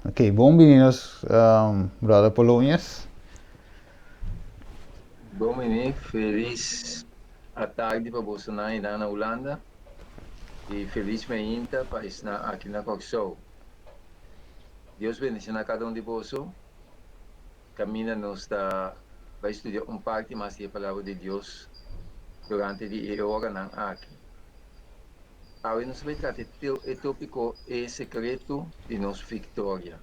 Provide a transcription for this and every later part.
Ok, bon bini nos brother Polonius. Bon bini, felis atardi pa bosonan einan na Hulanda i felis meinta pa esnan aki na Kòrsou. Dios bendishoná kada un di boso. Kaminda nos ta bai studia un parti mas di e Palabra di Dios durante di e oranan aki. Awe nos ta bai trata e tópiko E Sekreto di Nos Viktoria.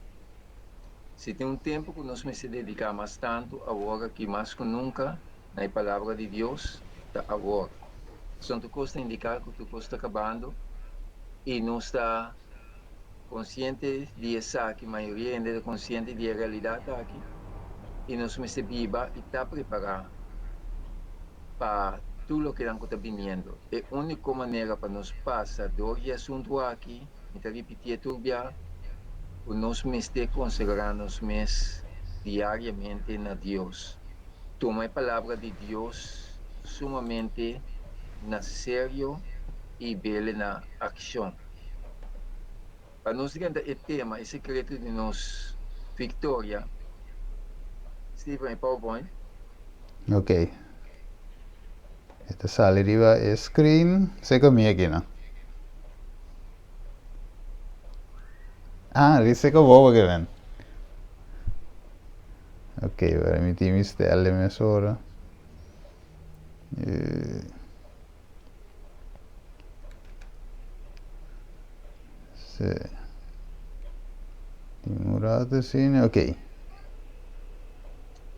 Si tin un tempu ku nos mester dediká mas tantu awor aki mas ku nunka na e Palabra di Dios, ta awor. Pasobra tur kos ta indiká ku tur kos ta kabando i nos ta konsiente di esaki, mayoria hende ta konsiente di e realidat aki i nos mester biba i ta prepará pa tur loke nan ku ta biniendo. E úniko manera pa nos pasa dor di e asuntu aki, mi ta ripitié tur bia, ku nos mester konsagrá nos mes diariamente na Dios. Tuma e Palabra di Dios sumamente na serio i bele na akshon. Pa nos drenta e tema E Sekreto di Nos Viktoria, Steven e PowerPoint. Ok. E ta sali riba e screen. Seko mi aki no. Ah, di seko bobo ke ven. Ok, permiti mi stelle mesora. Sí. Tin un rato asina, ok.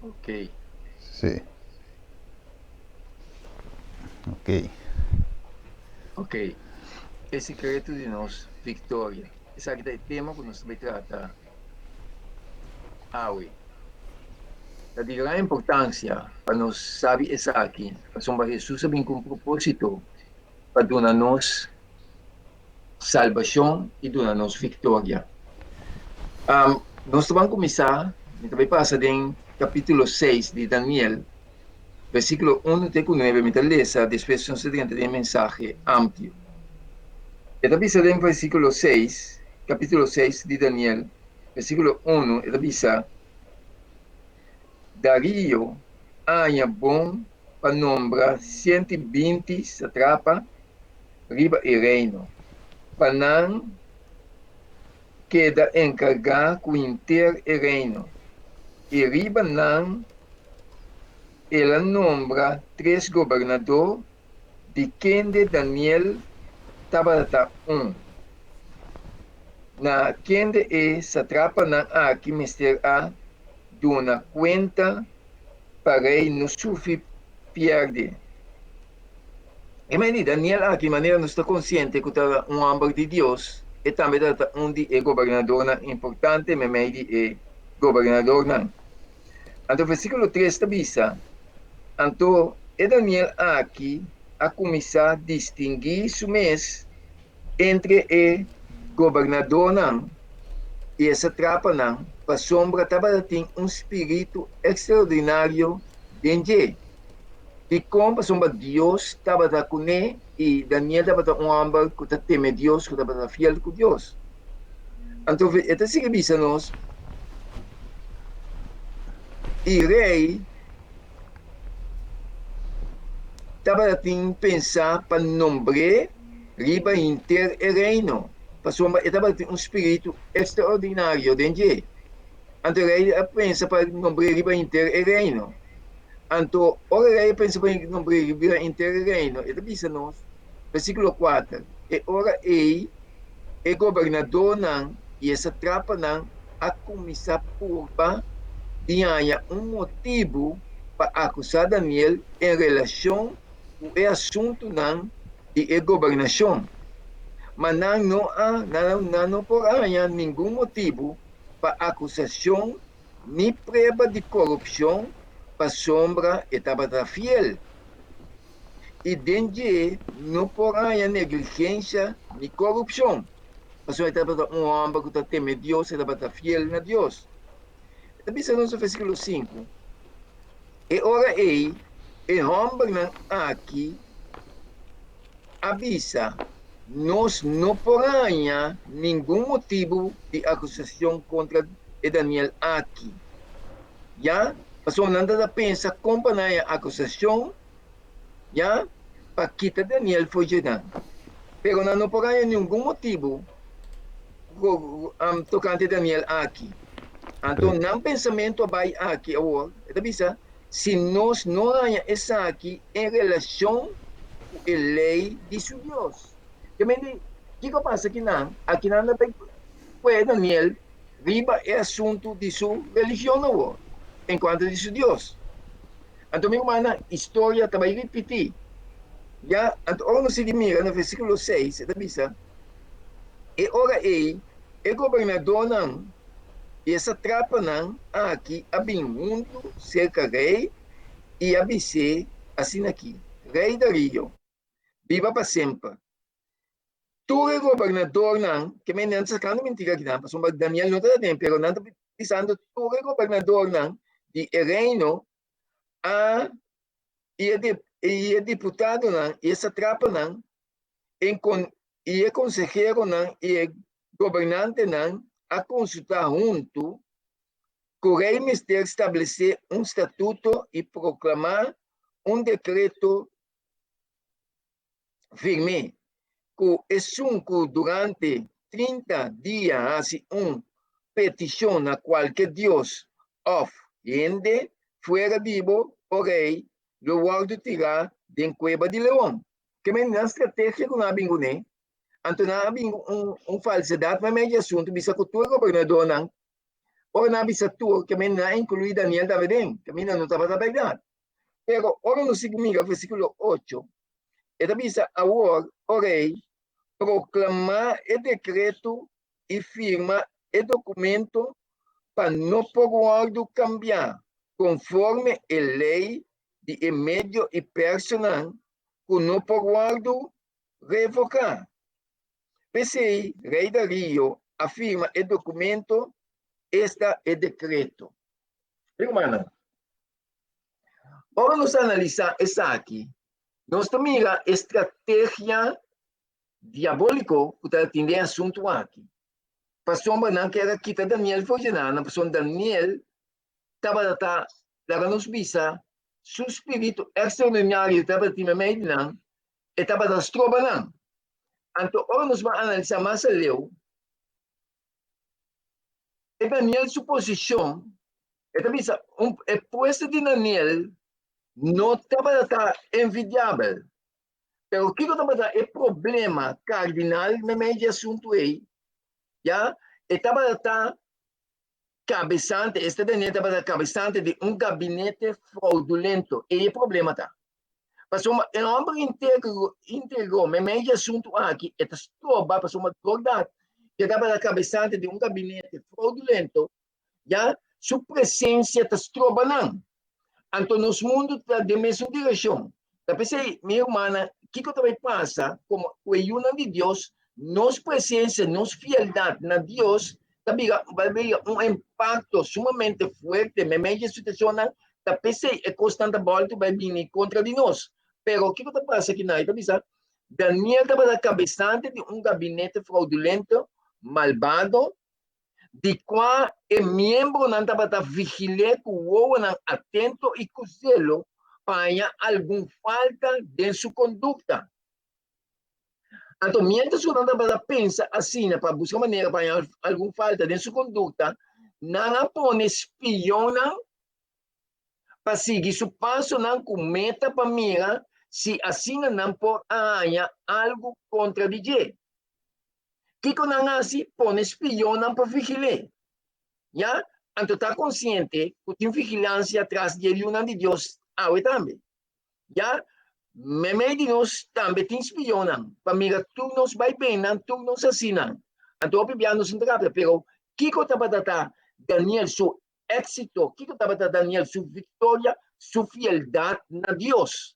Ok. Sí. Ok. Ok. E secreto di nos victoria. Esaki ta e tema ku nos ta bai trata awe. Ta di gran importansia pa nos sabi esaki, pasobra Hesus a bin ku un propósito pa duna nos salbashon i duna nos viktoria. Nos ta ban kuminsá, mi ta bai pasa den kapítulo seis di Daniel, versíkulo unu te ku nuebe, mi ta lesa, despues nos ta drenta den e mensahe amplio. E ta bisa den versíkulo seis, kapítulo seis di Daniel, versíkulo unu, e ta bisa, Darío a haña bon pa nombra 120 satrapa riba e reino, pa nan keda enkargá ku henter e reino, i riba nan el a nombra tres gobernador, di kende Daniel tabata un, na kende e satrapanan aki mester a duna kuenta pa rei no sufri pierde. E mei di Daniel aki, manera nos ta konsiente ku ta un hòmber di Dios, e tambe tabata un di e gobernadornan importante meimei di e gobernadornan. Anto versíkulo tres ta bisa, Anto e Daniel aki a kuminsá distinguí su mes entre e gobernadornan i e satrapanan, pasobra tabatin un spiritu ekstraordinario den dje. Dikon? Pasobra Dios tabata kuné i Daniel tabata un hòmber ku ta teme Dios, ku tabata fiel ku Dios. Anto e ta sigui bisa nos, I rei tabatin pensá pa nombr'é riba henter e reino, pasobra e tabatin un spiritu ekstraordinario den dje. Anto rei a pensa pa nombr'é riba henter e reino. Anto, ora rei a pensa pa nombr'é riba henter e reino, e ta bisa nos, versíkulo kuater, E ora ei e gobernadónan i e satrapanan a kuminsá purba di haña un motibu pa akusá Daniel en relashon ku e asuntunan di e gobernashon. Ma nan no a nan no por a haña ningun motibu pa akusashon ni prueba di korupshon pasobra e tabata fiel. I den dje no por haña negligensha ni korupshon, pasobra e tabata un hòmber ku ta teme Dios, e tabata fiel na Dios. E ta bisa nos na versíkulo sinku, E ora ei e hòmbernan aki a bisa. Nos no por haña ningun motibu di akusashon kontra e Daniel aki. Ya, pasobra nan ta pensa kon pa nan haña akusashon, ya, pa kita Daniel for dje nan. Pero nan no por haña ningun motibu tokante Daniel aki. Anto nan pensamentu a bai aki awor, e ta bisa, Si nos no haña esaki en relashon ku e lei di su Dios. Ke men di, kiko a pasa akinan? Akinan ta bai kue Daniel riba e asuntu di su religion awor, en kuanto di su Dios. Anto mi rumannan, historia ta bai ripití. Ya, anto ora nos sigui mira na versíkulo seis, e ta bisa, E ora ei e gobernadónan i e satrapanan aki a bin huntu serka rei i a bis'é asin'akí, Rei Darío, biba pa semper! Tur e gobernadornan, ke men nan ta sakando mentira akinan, pasobra Daniel no ta den, pero nan ta bisando tur e gobernadornan di e reino a i e diputadonan i e satrapanan i e konseheronan i e gobernantenan a konsultá huntu ku rei mester stablesé un statuto i proklamá un dekreto firmé ku esun ku durante 30 dia hasi un petishon na kualke dios òf hende fuera di bo, o rei, lo wòrdu tirá den kueba di leon. Ke men nan strategia ku nan a bin kuné, anto nan a bin ku un falsedat meimei di asuntu, bisa ku tur e gobernadornan, ora nan a bisa tur, ke men nan a inkluí Daniel tambe den, kaminda no tabata bèrdat. Pero ora nos sigui mira versíkulo ocho, e ta bisa, Awor, o rei, proklamá e dekreto i firma e dokumento pa no por wòrdu kambiá konforme e lei di e medio i personan ku no por wòrdu revoká. P'esei rei Darío a firma e dokumento, esta e dekreto. Rumannan, ora nos analisá esaki, nos ta mira e strategia diabóliko ku ta tin den e asuntu aki. Pasobra nan kier a kita Daniel for dje nan, pasobra Daniel tabata ta laga nos bisa su spiritu ekstraordinario tabata tin meimei di nan, e tabata stroba nan. Anto ora nos ban analisá mas aleu, e Daniel su posishon, e ta bisa un e puesto di Daniel no tabata ta envidiabel. Pero kiko tabata e problema kardinal meimei di asuntu ei? Ya, e tabata ta kabesante, este Daniel tabata kabesante di un gabinete fraudulento. Ei e problema ta. Pasobra e hòmber íntegro, íntegro meimei di asuntu aki, e ta stroba, pasobra doordat e tabata kabesante di un gabinete fraudulento, ya, su presensia ta stroba nan. Anto nos mundu ta den mesun direkshon. Ta p'esei, mi hermana, kiko ta bai pasa komo ku e yunan di Dios, nos presensia, nos fieldat na Dios ta bira, bai bira un impakto sumamente fuerte meimei di e situashonnan, ta p'esei e kosnan ta bòltu bai bini kontra di nos. Pero kiko ta pasa kinan? E ta bisa, Daniel tabata kabesante di un gabinete fraudulento, malbado, di kua e miembronan tabata vigil'é ku wowonan atento i ku zelo pa haña algun falta den su kondukta. Anto miéntras ku nan tabata pensa asina pa buska manera pa haña algun falta den su kondukta, nan a pone spionnan pa sigui su pasonan ku meta pa mira si asina nan por a haña algu kontra di dje. Kiko nan hasi? Pone spionnan pa vigil'é. Ya, anto ta konsiente ku tin vigilansia tras di e yunan di Dios awe tambe. Ya, meimei di nos tambe tin spionnan pa mira tur nos baibennan, tur nos hasinan. Anto hopi bia nos no ta kapta, pero kiko tabata ta Daniel su éksito? Kiko tabata Daniel su viktoria? Su fieldat na Dios.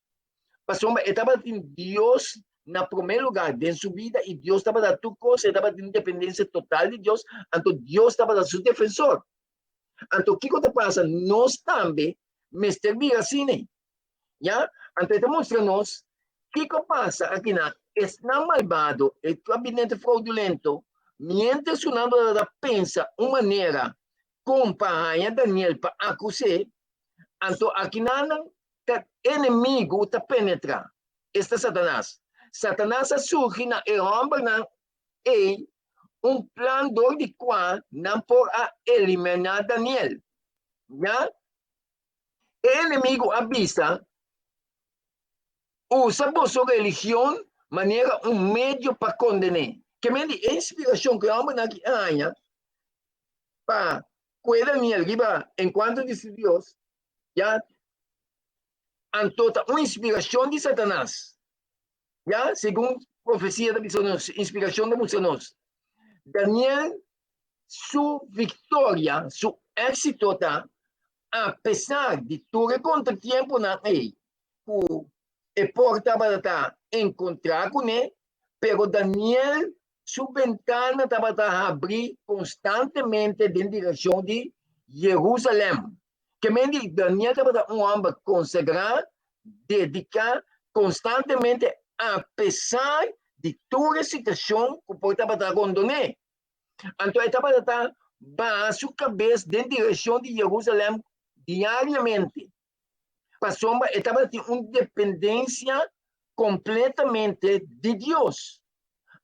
Pasobra e tabatin Dios na promé lugá den su bida i Dios tabata tur kos, e tabatin dependensia total di Dios, anto Dios tabata su defensor. Anto kiko ta pasa? Nos tambe mester bira asina. Ya? Anto e ta mustra nos kiko pasa akinan. Esnan malbado, e gabinete fraudulento, miéntras ku nan tabata pensa un manera kon pa haña Daniel pa akus'é, anto akinan nan ta enemigu ta penetrá, esta Satanas. Satanas a surgi na e hòmbernan ei un plan dor di kua nan por a eliminá Daniel. Ya, e enemigu a bisa, Usa boso religion manera un medio pa konden'é. Ke men di e inspirashon ku e hòmbernan aki a haña pa kue Daniel riba enkuanto di su Dios, ya, anto ta un inspirashon di Satanas. Ya, segun profesia ta bisa nos, inspirashon ta mustra nos. Daniel su viktoria, su éksito ta apesar di tur e kontratiemponan ei ku e por tabata ta enkontrá kuné, pero Daniel su bentana tabata habrí konstantemente den direkshon di Jerusalèm. Ke men di Daniel tabata un hòmber konsagrá, dediká konstantemente apesar di tur e situashon ku por tabata rondon'é. Anto e tabata ta baha su kabes den direkshon di Jerusalèm diariamente, pasobra e tabatin un dependensia kompletamente di Dios.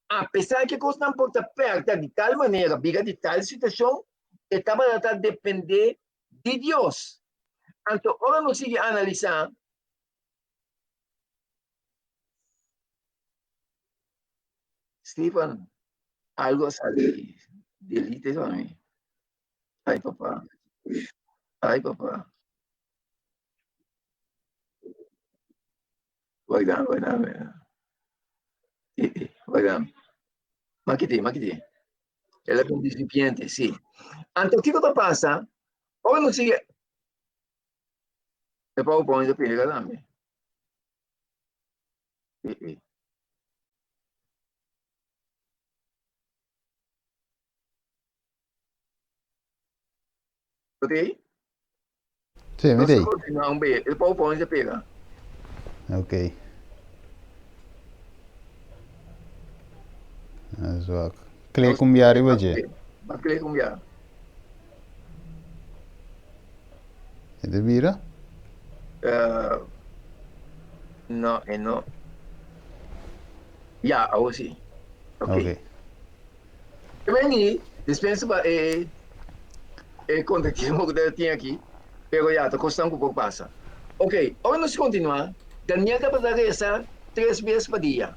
Apesar ku e kosnan por ta pèrta di tal manera, bira di tal situashon, e tabata ta dependé di Dios. Anto ora nos sigui analisá, Steven, algo a sali delete pa mi. Ay papá. Ay papá. Wait wait wait. Wait. Makiti, makiti. El a un recipiente, sí. Anto, kiko ta pasa? Ora nos sigue. E PowerPoint ta pega tambe. Ok? Sí, mi Nos tei. continua un be. E PowerPoint ta pega. Ok. Zwak. Klik Nos un bia riba dje. Ba klik un bia. E ta bira? Uh, no, e no. Ya, awor sí. Ok. Ok. Vení, dispensa pa e e contratiempo ku ta tin aki, pero ya, ta kosnan ku por pasa. Ok, ora nos kontinuá, Daniel tabata resa tres bes pa dia.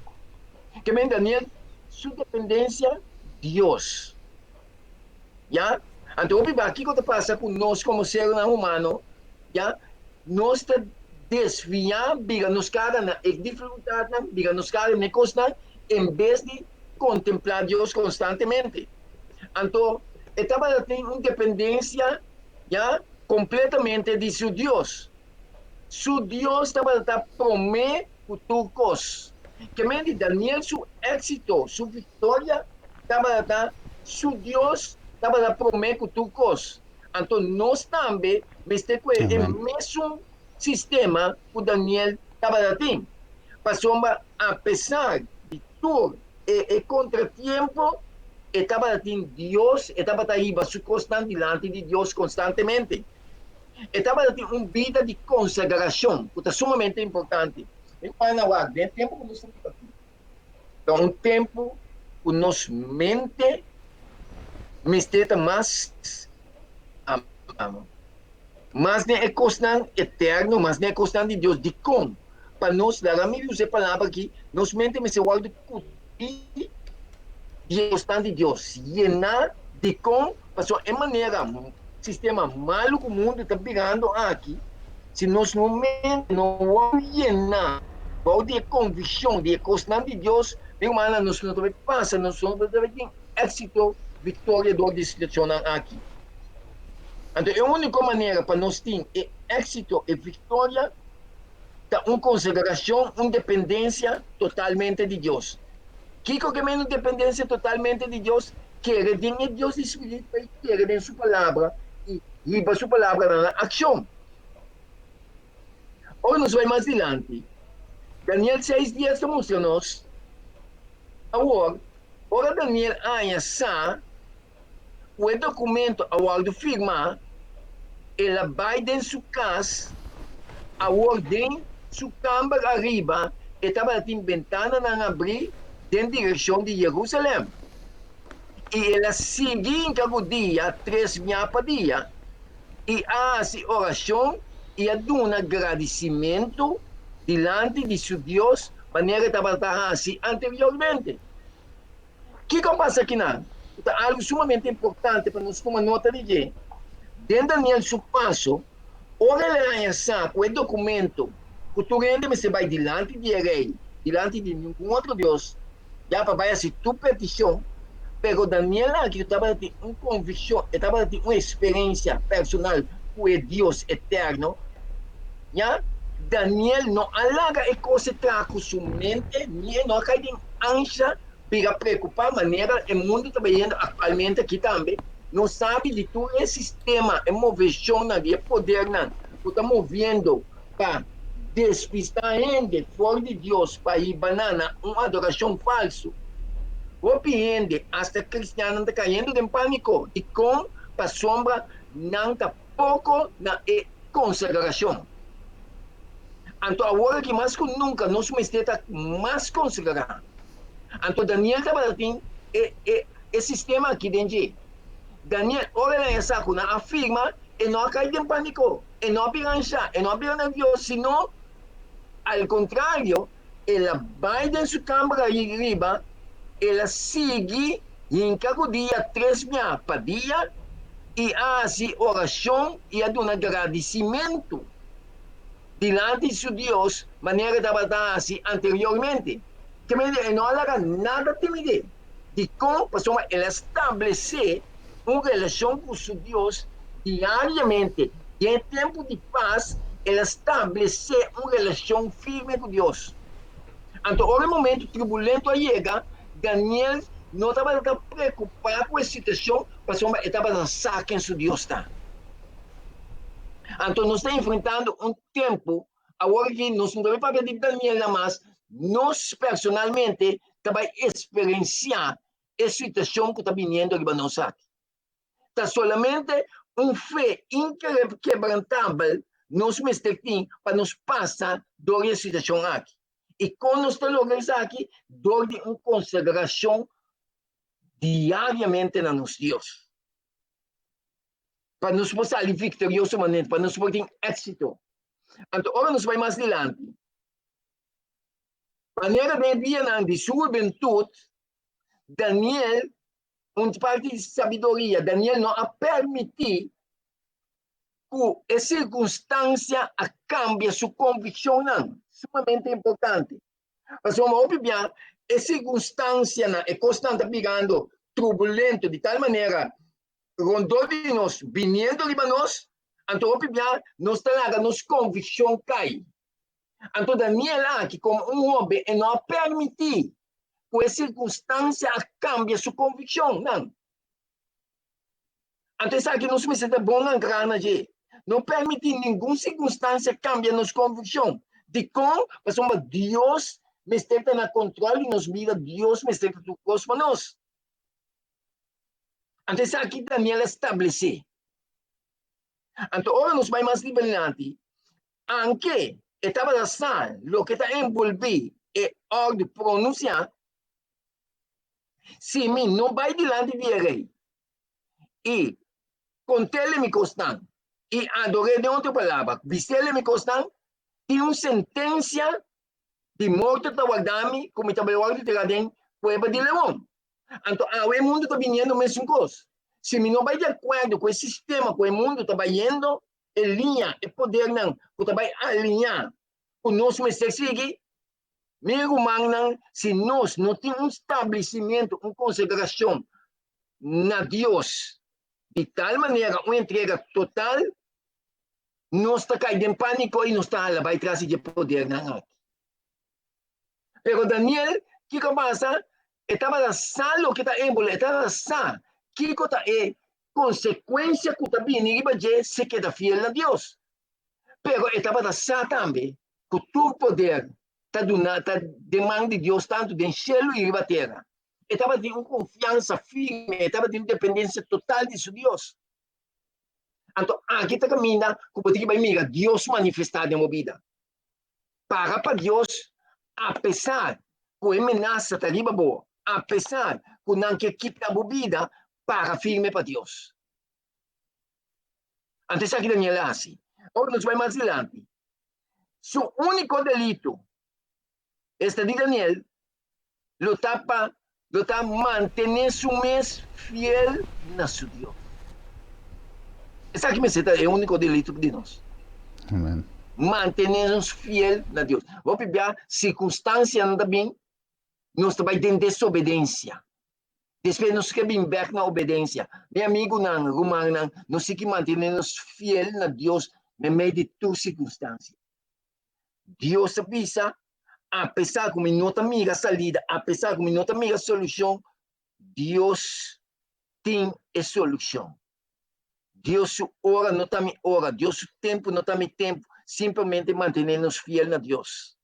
Ke men Daniel su dependensia Dios. Ya, anto hopi ba kiko ta pasa ku nos komo sernan humano, ya, nos ta desviá bira nos kara na e difikultatnan, bira nos kara na e kosnan, en bes di kontemplá Dios konstantemente. Anto e tabata tin un dependensia ya kompletamente di su Dios. Su Dios tabata ta promé ku tur kos. Ke men di Daniel su éksito, su viktoria tabata ta su Dios tabata promé ku tur kos. Anto nos tambe mester kue e mesun sistema ku Daniel tabata tin. Pasobra apesar di tur e e kontratiempo, e tabata tin Dios, e tabata hiba su kosnan dilanti di Dios konstantemente. E tabata tin un bida di konsagrashon ku ta sumamente importante. Mi rumannan wak, den e tempu ku nos ta biba aki, ta un tempu ku nos mente mester ta mas mas den e kosnan eterno, mas den e kosnan di Dios. Dikon? Pa nos, laga mi usa e palabra aki, nos mente mester wòrdu kutí di e kosnan di Dios, yená. Dikon? Pasobra e manera, sistema malu ku mundu ta birando aki, si nos no mente no wòrdu yená bou di e konvikshon di e kosnan di Dios, mi rumannan, nos no ta bai pasa, nos no ta bai tin éksito, viktoria dor di e situashonnan aki. Anto e úniko manera pa nos tin e éksito, e viktoria, ta un konsagrashon, un dependensia totalmente di Dios. Kiko ke men un dependensia totalmente di Dios? Kere den e Dios di spiritu i kere den su Palabra i hiba su Palabranan na akshon. Ora nos bai mas dilanti, Daniel seis dies ta mustra nos. Awor, ora Daniel haña sa ku e dokumento a wòrdu firmá, el a bai den su kas. Awor den su kamber ariba e tabatin bentananan abrí den direkshon di Jerusalèm. I el a sigui hinka rudia tres bia pa dia, i a hasi orashon i a duna gradisimentu dilanti di su Dios manera e tabata hasi anteriormente. Kiko a pasa akinan? Ku ta algu sumamente importante pa nos tuma nota di dje. Den Daniel su paso, ora el a haña sa ku e dokumento ku tur hende mester bai dilanti di e rei, dilanti di ningun otro dios, ya pa bai hasi tur petishon, pero Daniel aki ku tabata tin un konvikshon, e tabata tin un eksperensia personal ku e Dios eterno, ya, Daniel no a laga e kos e traha ku su mente, ni e no a kai den ansha bira preokupá manera e mundu ta bayendo aktualmente aki tambe. Nos sabi di tur e sistema, e moveshonnan di e podernan ku ta moviendo pa despistá hende for di Dios pa hiba nan na un adorashon falsu. Hopi hende, asta kristiannan, ta kayendo den pániko. Dikon? Pasobra nan ta poko na e konsagrashon. Anto awor aki mas ku nunka nos mester ta mas konsagrá. Anto Daniel tabata tin e e e sistema aki den dje. Daniel, ora el a haña sa ku nan a firma, e no a kai den pániko, e no a bira anshá, e no a bira nervioso, sino al kontrario, el a bai den su kambra ayi riba, el a sigui hinka rudia tres bia pa dia i a hasi orashon i a duna gradisimentu dilanti su Dios manera e tabata hasi anteriormente. Ke manera e no a laga nada timid'é. Dikon? Pasobra el a stablesé un relashon ku su Dios diariamente. Den e tempu di pas, el a stablesé un relashon firme ku Dios. Anto ora e momentu turbulento a yega, Daniel no tabata preokupá ku e situashon pasobra e tabata sa ken su Dios ta. Anto nos ta enfrentando un tempu awor aki nos no ta bai papia di Daniel na mas, nos personalmente ta bai eksperensiá e situashon ku ta biniendo riba nos aki. Ta solamente un fe inkebrantabel nos mester tin pa nos pasa dor di e situashon aki. I kon nos ta logra esaki? Dor di un konsagrashon diariamente na nos Dios. Pa nos por sali viktoriosamente, pa nos por tin éksito. Anto ora nos bai mas dilanti, manera den e dianan di su hubentut, Daniel, un parti di sabiduria, Daniel no a permití ku e sirkunstansia a kambia su konvikshonnan, sumamente importante. Pasobra hopi bia e sirkunstansianan, e kosnan ta birando turbulento di tal manera rondó di nos, biniendo riba nos, anto hopi bia nos ta laga nos konvikshon kai. Anto Daniel aki komo un hoben e no a permití ku e sirkunstansia a kambia su konvikshonnan. Anto esaki nos mester ta bon ankrá na dje. No permití ningun sirkunstansia kambia nos konvikshon. Dikon? Pasobra Dios mester ta na kontròl di nos bida, Dios mester ta tur kos pa nos. Anto esaki Daniel a stablesé. Anto ora nos bai mas riba dilanti, anke e tabata sa loke ta enbolbí e òrdu pronunsiá, Si mi no bai dilanti di e rei i kont'el mi kosnan i ador'é, den otro palabra, bis'el mi kosnan, tin un sentensia di morto ta warda mi ku mi ta bai wòrdu tirá den kueba di leon. Anto awe e mundu ta biniendo mesun kos. Si mi no bai di akuerdo ku e sistema ku e mundu ta bayendo, e liña, e podernan ku ta bai aliñá ku nos mester sigui, Mi rumannan, si nos no tin un stablisimentu, un konsagrashon na Dios di tal manera, un entrega total, nos ta kai den pániko i nos ta hala bai tras di e podernan aki. Pero Daniel, kiko a pasa? E tabata sa loke ta enbolbé, e tabata sa kiko ta e konsekuensia ku ta bini riba dje si e keda fiel na Dios. Pero e tabata sa tambe ku tur poder ta duna ta den man di Dios tantu den shelu i riba tera. E tabatin un konfiansa firme, e tabatin un dependensia total di su Dios. Anto aki ta kaminda ku bo tin ki bai mira Dios manifestá den bo bida. Para pa Dios apesar ku e menasa ta riba bo, apesar ku nan ke kita bo bida, para firme pa Dios. Anto esaki Daniel a hasi. Ora nos bai mas dilanti, su úniko delito, esta di Daniel, lo ta pa lo ta mantené su mes fiel na su Dios. Esaki mester ta e úniko delito di nos. Amen. Mantené nos fiel na Dios. Hopi bia sirkunstansianan ta bin, nos ta bai den desobedensia. Despues nos ke bin bèk na obedensia. Mi amigunan, rumannan, nos tin ki mantené nos fiel na Dios meimei di tur sirkunstansia. Dios a bisa, apesar ku mi no ta mira salida, apesar ku mi no ta mira solushon, Dios tin e solushon. Dios su ora no ta mi ora, Dios su tempu no ta mi tempu, simplemente mantené nos fiel na Dios.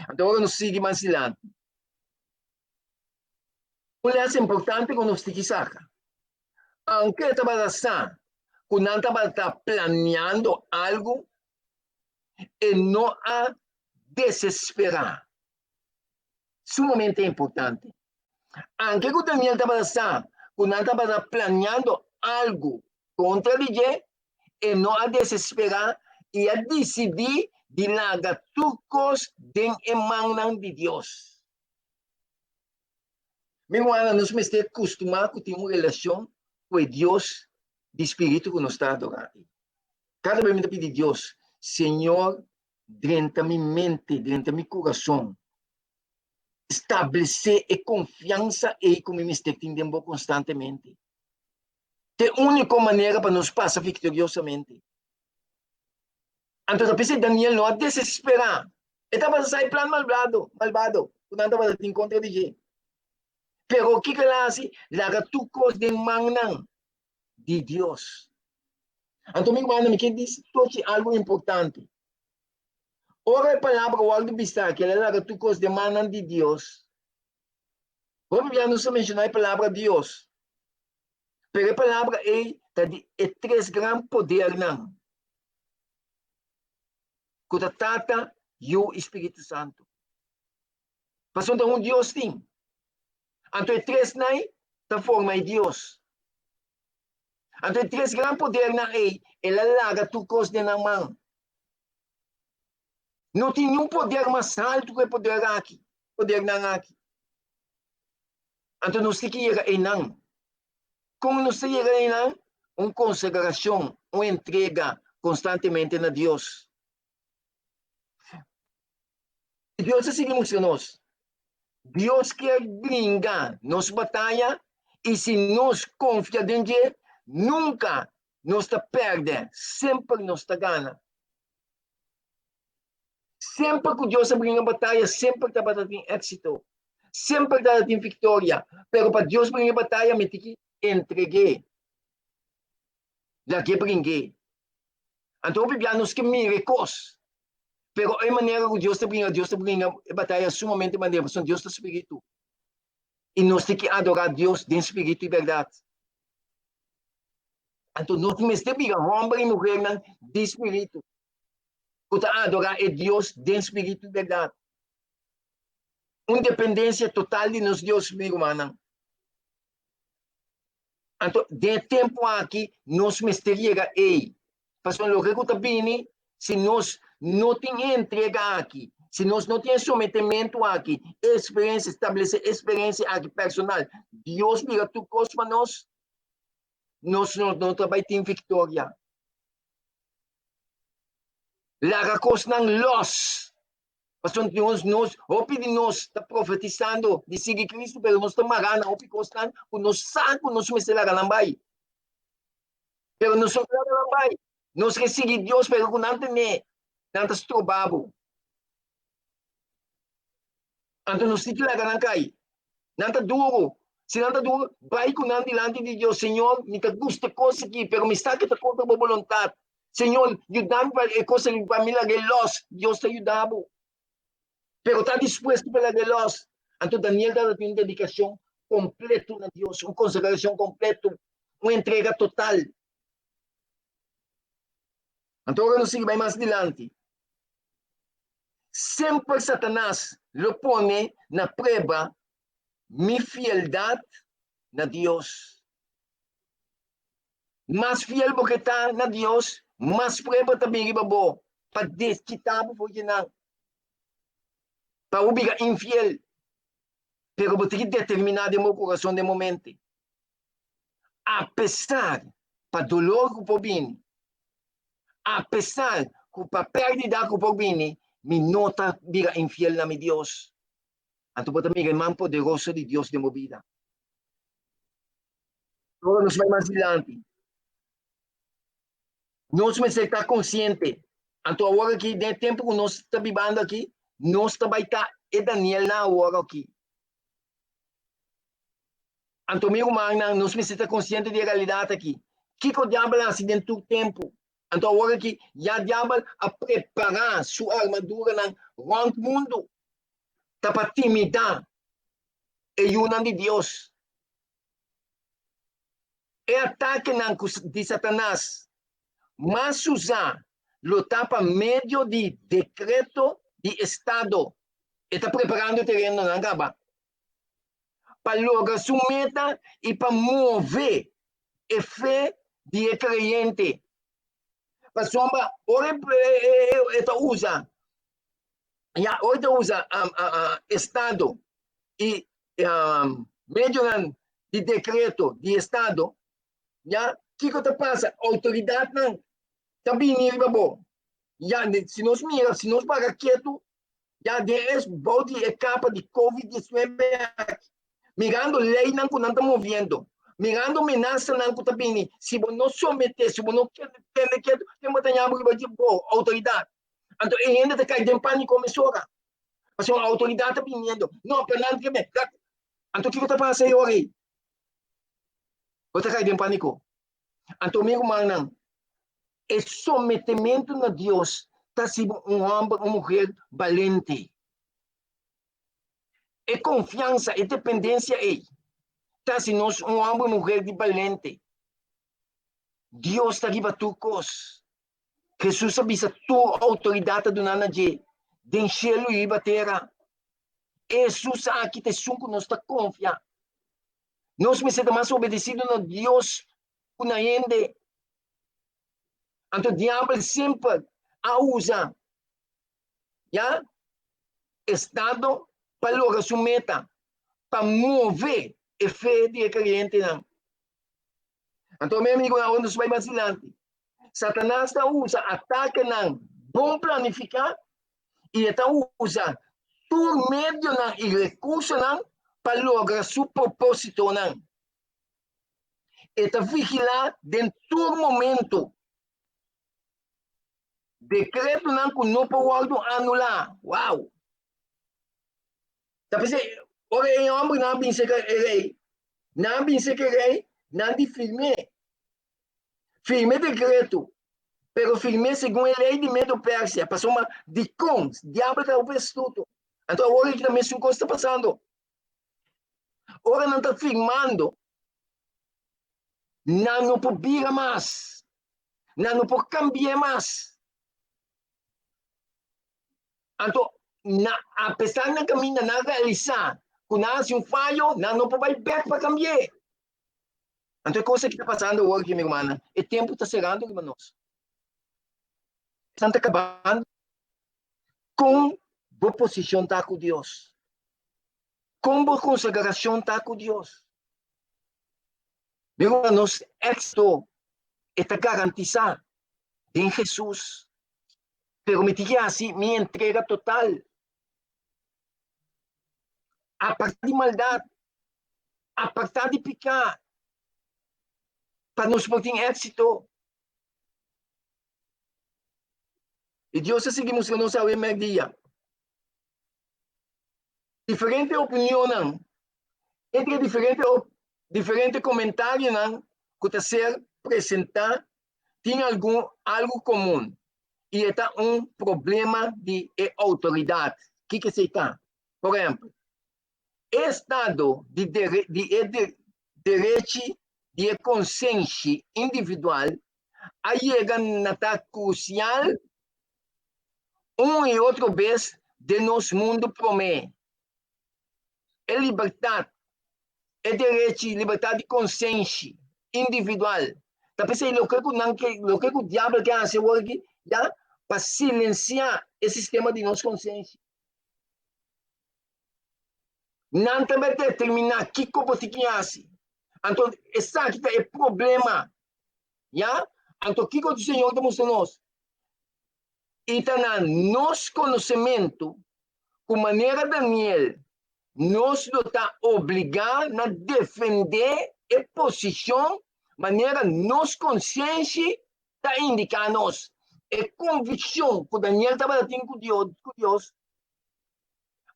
Anto ora nos sigui mas dilanti, un les importante ku nos tin ki saka, aunke e tabata sa ku nan tabata planeando algu, e no a desesperá. Sumamente importante. Anke ku Daniel tabata sa ku nan tabata planeando algu kontra di dje, e no a desesperá i a disidí di laga tur kos den e mannan di Dios. Mi rumannan, nos mester kustumá ku tin un relashon ku e Dios di spiritu ku nos ta adorá. Kada bes mi ta pidi Dios, Señor, drenta mi mente, drenta mi kurason, establesé e konfiansa ei ku mi mester tin den bo konstantemente. Ta e úniko manera pa nos pasa viktoriosamente. Anto ta p'esei Daniel no a desesperá. E tabata sa e plan malbado, malbado ku nan tabata tin kontra di dje. Pero kiko el a hasi? Laga tur kos den mannan di Dios. Anto mi rumannan, mi ke bisa tochi algu importante. Ora e palabra wòrdu bisá ku el a laga tur kos den mannan di Dios, hopi bia nos ta menshoná e palabra Dios, pero e palabra ei ta di e tres gran podernan, ku ta Tata, Yu i Spiritu Santu. Pasobra ta un Dios tin. Anto e tresnan ei ta forma e Dios. Anto e tres gran podernan ei, el a laga tur kos den nan man. No tin niun poder mas haltu ku e poder aki, podernan aki. Anto nos tin ki yega einan. Kon nos ta yega einan? Un konsagrashon, un entrega konstantemente na Dios. Dios a sigui mustra nos. Dios kier bringa nos bataya i si nos konfia den dje, nunka nos ta pèrdè, semper nos ta gana. Semper ku Dios a bringa bataya, semper tabata tin éksito, semper tabata tin viktoria. Pero pa Dios bringa bataya, mi tin ki entreg'é. Lag'é bring'é. Anto hopi bia nos ke mira e kos, pero e manera ku Dios ta bringa, Dios ta bringa e bataya sumamente manera, pasobra Dios ta spiritu. I nos tin ki adorá Dios den spiritu i bèrdat. Anto nos mester bira hòmber i muhernan di spiritu, ku ta adorá e Dios den spiritu i bèrdat. Un dependensia total di nos Dios, mi rumannan. Anto, den e tempu aki, nos mester yega ei. Pasobra loke ku ta bini, si nos no tin e entrega aki, si nos no tin e sometementu aki, e eksperensia, establesé e eksperensia aki personal, Dios bira tur kos pa nos, nos no ta bai tin viktoria. Laga kosnan lòs. Pasobra nos, nos, hopi di nos ta profetisando di sigui Cristo, pero nos ta mará na hopi kosnan ku nos sa ku nos mester laga nan bai. Pero nos no laga nan bai. Nos ke sigui Dios, pero ku nan tene, nan ta stroba bo. Anto nos tin ki laga nan kai. Nan ta duru. Si nan ta duru, bai ku nan dilanti di Dios. Señor, mi ta gusta e kos aki, pero mi sa ku ta kontra bo boluntat. Señor, yuda mi pa e kos aki, pa mi laga e lòs. Dios ta yuda bo. Pero ta dispuesto pa laga e lòs. Anto Daniel tabata tin un dedikashon kompleto na Dios, un konsagrashon kompleto, un entrega total. Anto ora nos sigui bai mas dilanti, semper Satanas lo pone na prueba mi fieldat na Dios. Mas fiel bo ke ta na Dios, mas prueba ta bin riba bo pa deskitá bo for di nan, pa bo bira infiel. Pero bo tin ki determiná den bo kurason den momente. Apesar pa dolor ku por bini, apesar ku pa pèrdida ku por bini, mi no ta bira infiel na mi Dios. Anto bo ta mira e man poderoso di Dios den bo bida. Ora nos bai mas dilanti, nos mester ta konsiente. Anto awor aki, den e tempu ku nos ta bibando aki, nos ta bai ta e Danielnan awor aki. Anto mi rumannan, nos mester ta konsiente di e realidat aki. Kiko diabel a hasi den tur tempu? Anto awor aki, ya diabel a prepará su armaduranan rònt mundu. Ta pa timidá e yunan di Dios. E atakenan ku di Satanas mas usá lo ta pa medio di dekreto di estado. E ta preparando e terenonan kaba pa logra su meta i pa move e fe di e kreyente. Pasobra ora e ta usa ya ora e ta usa estado i medionan di dekreto di estado, ya, kiko ta pasa? Outoridatnan ta bini riba bo. Ya, si nos mira, si nos para ketu, ya den es bou di e kapa di covid 19 aki, mirando leinan ku nan ta moviendo, mirando menasanan ku ta bini, si bo no someté, si bo no tene ketu, ken bo ta yama riba di bo? Outoridat. Anto e hende ta kai den pániko mesora. Pasobra outoridat ta biniendo. No, pero nan ke me. Anto kiko ta pasa e ora ei? Bo ta kai den pániko. Anto mi rumannan, e sometementu na Dios ta hasi bo un hòmber, un muher balente. E konfiansa, e dependensia ei ta hasi nos un hòmber, un muher di balente. Dios ta riba tur kos. Hesus a bisa tur outoridat ta duná na dje, den shelu i riba tera. E Hesus aki ta esun ku nos ta konfia. Nos mester ta mas obedesido na Dios ku na hende. Anto diabel semper a usa ya estado pa logra su meta, pa move e fe di e kreyentenan. Anto mi amigonan, awor nos bai mas dilanti. Satanas ta usa atakenan bon planifiká i e ta usa tur medionan i rekursonan pa logra su propósitonan. E ta vigilá den tur momento. Dekretonan ku no por wòrdu anulá. Wow! Ta p'esei, ora e hòmbernan a bin serka e rei, nan a bin serka e rei, nan di firm'é. Firm'é dekreto, pero firm'é segun e lei di Medo-Persia, pasobra dikon diabel ta hopi astuto. Anto awor aki ta mesun kos ta pasando. Ora nan ta firmando, nan no por bira mas, nan no por kambi'é mas. Anto, na, apesar nan kaminda nan realisá ku nan hasi un fayo, nan no por bai bèk pa kambi'é. Anto e kos aki ta pasando awor aki, mi rumannan, e tempu ta serando riba nos. Esnan ta kabando. Kon bo posishon ta ku Dios? Kon bo konsagrashon ta ku Dios? Mi ruman, nos éksito e ta garantisá den Hesus. Pero mi tin ki hasi mi entrega total. Apartá di maldat, apartá di piká, pa nos por tin éksito. I Dios a sigui mustra nos awe mèrdia. Diferente opinionnan entre diferente diferente komentarionan ku ta ser presentá tin algun algu komun i e ta un problema di e outoridat. Kiko esei ta? Por ehèmpel. E estado di di e derechi di e konsenshi individual a yega na ta krusial un i otro bes den nos mundu promé. E libertat, e derechi, libertat di konsenshi individual ta p'esei loke ku nan ke, loke ku diabel ke hasi awor aki ya pa silensiá e sistema di nos konsenshi. Nan ta bai determiná kiko bo tin ki hasi. Anto esaki ta e problema. Ya? Anto kiko di Señor ta mustra nos? I ta na nos konosementu ku manera Daniel nos lo ta obligá na defendé e posishon manera nos konsienshi ta indiká nos. E konvikshon ku Daniel tabata tin ku Dios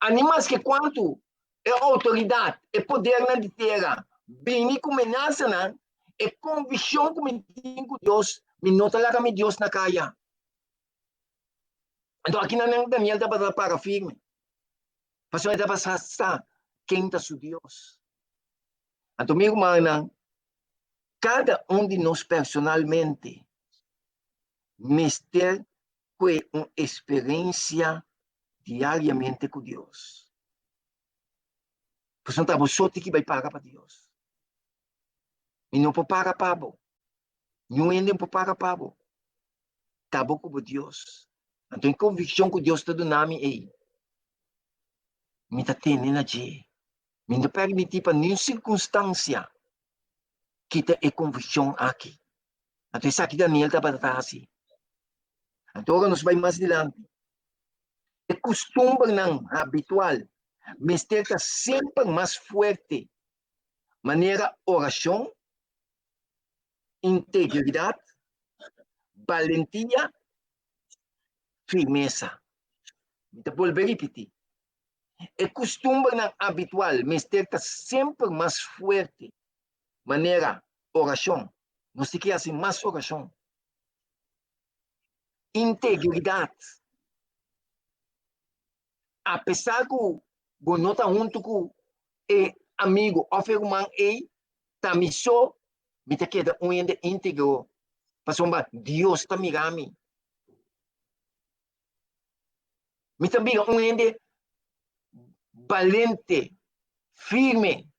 A ni maske kuantu e outoridat, e podernan di tera bini ku menasanan, e konvikshon ku mi tin ku Dios, mi no ta laga mi Dios na kaya. Anto akinan Daniel tabata para firme, pasobra e tabata sa ken ta su Dios. Anto mi rumannan, kada un di nos personalmente mester kue un eksperensia diariamente ku Dios. Pasobra ta bo so tin ki bai paga pa Dios. Mi no por paga pa bo. Niun hende no por paga pa bo. Ta bo ku bo Dios. Anto e konvikshon ku Dios ta duna mi ei, mi ta tene na dje. Mi no ta permití pa niun sirkunstansia kita e konvikshon aki. Anto esaki Daniel tabata ta hasi. Anto ora nos bai mas dilanti, e kustumbernan habitual mester ta semper mas fuerte, manera orashon, integridat, balentia, firmesa. Mi ta bolbe ripití, e kustumbernan habitual mester ta semper mas fuerte, manera orashon. Nos tin ki hasi mas orashon. Integridat. Apesar ku bo no ta huntu ku e amigu òf e ruman ei, ta mi so mi ta keda un hende íntegro, pasobra Dios ta mira mi. Mi ta bira un hende balente, firme,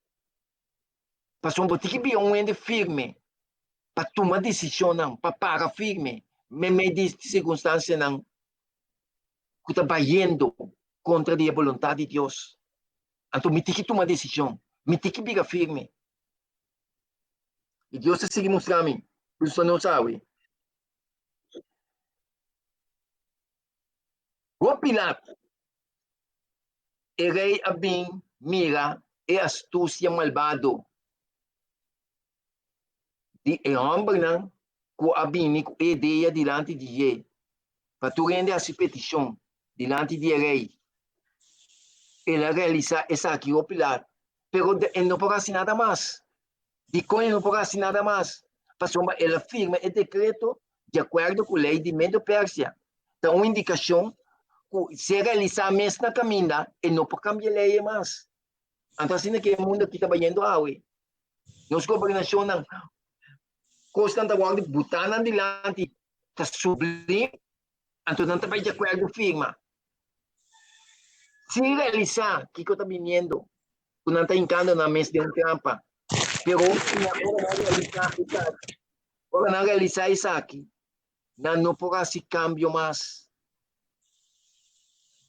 Pasobra bo tin ki bira un hende firme pa tuma desishonnan, pa para firme meimei di sirkunstansianan ku ta bayendo kontra di e boluntat di Dios. Anto mi tin ki tuma desishon, mi tin ki bira firme. I Dios ta sigui mustra mi ku nos awe. Hopi lat, e rei a bin mira e astusia malbado di e hòmbernan ku a bini ku e idea dilanti di dje, pa tur hende hasi petishon dilanti di e rei. El a realisá esaki hopi lat, pero e no por hasi nada mas. Dikon e no por hasi nada mas? Pasobra el a firma e dekreto di akuerdo ku lei di Medo-Persia. Ta un indikashon ku si e realisá mes na kaminda, e no por kambia lei mas. Anto asina ke e mundu aki ta bayendo awe. Nos gobernashonnan, kosnan ta wòrdu butá nan dilanti, ta sublim, anto nan ta bai di akuerdo firma. Sin realisá kiko ta biniendo. ku nan ta hinkando nan mes den un trampa. Pero ora nan realisá esaki, ora nan realisá esaki, nan no por hasi kambio mas.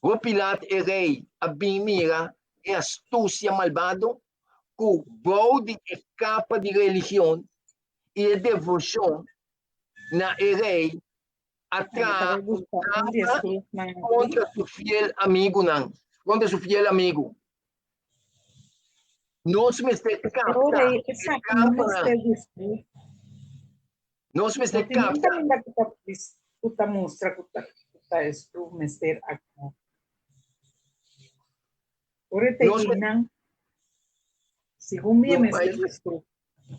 Hopi lat e rei a bin mira e astusia malbado ku bou di e kapa di religion i e devoshon na e rei a traha un trampa kontra su fiel amigunan, kontra su fiel amigu. Nos mester kapta e trampanan. Nos mester kapta.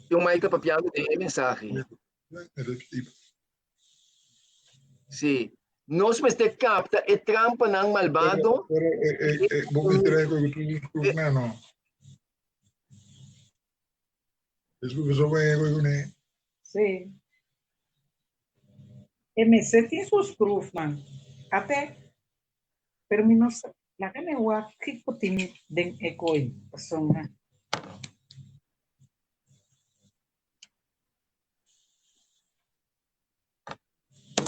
Tin un mai ta papiando den e mensahe. Sí. Nos mester kapta e trampanan malbado. Pero, eh, eh, eh, bo mester e ku tu no. Es profesor ku e kuné. Sí. E mester tin su schroefnan. Ate, pero mi no sa. Laga mi wak kiko tin den e koe, pasobra.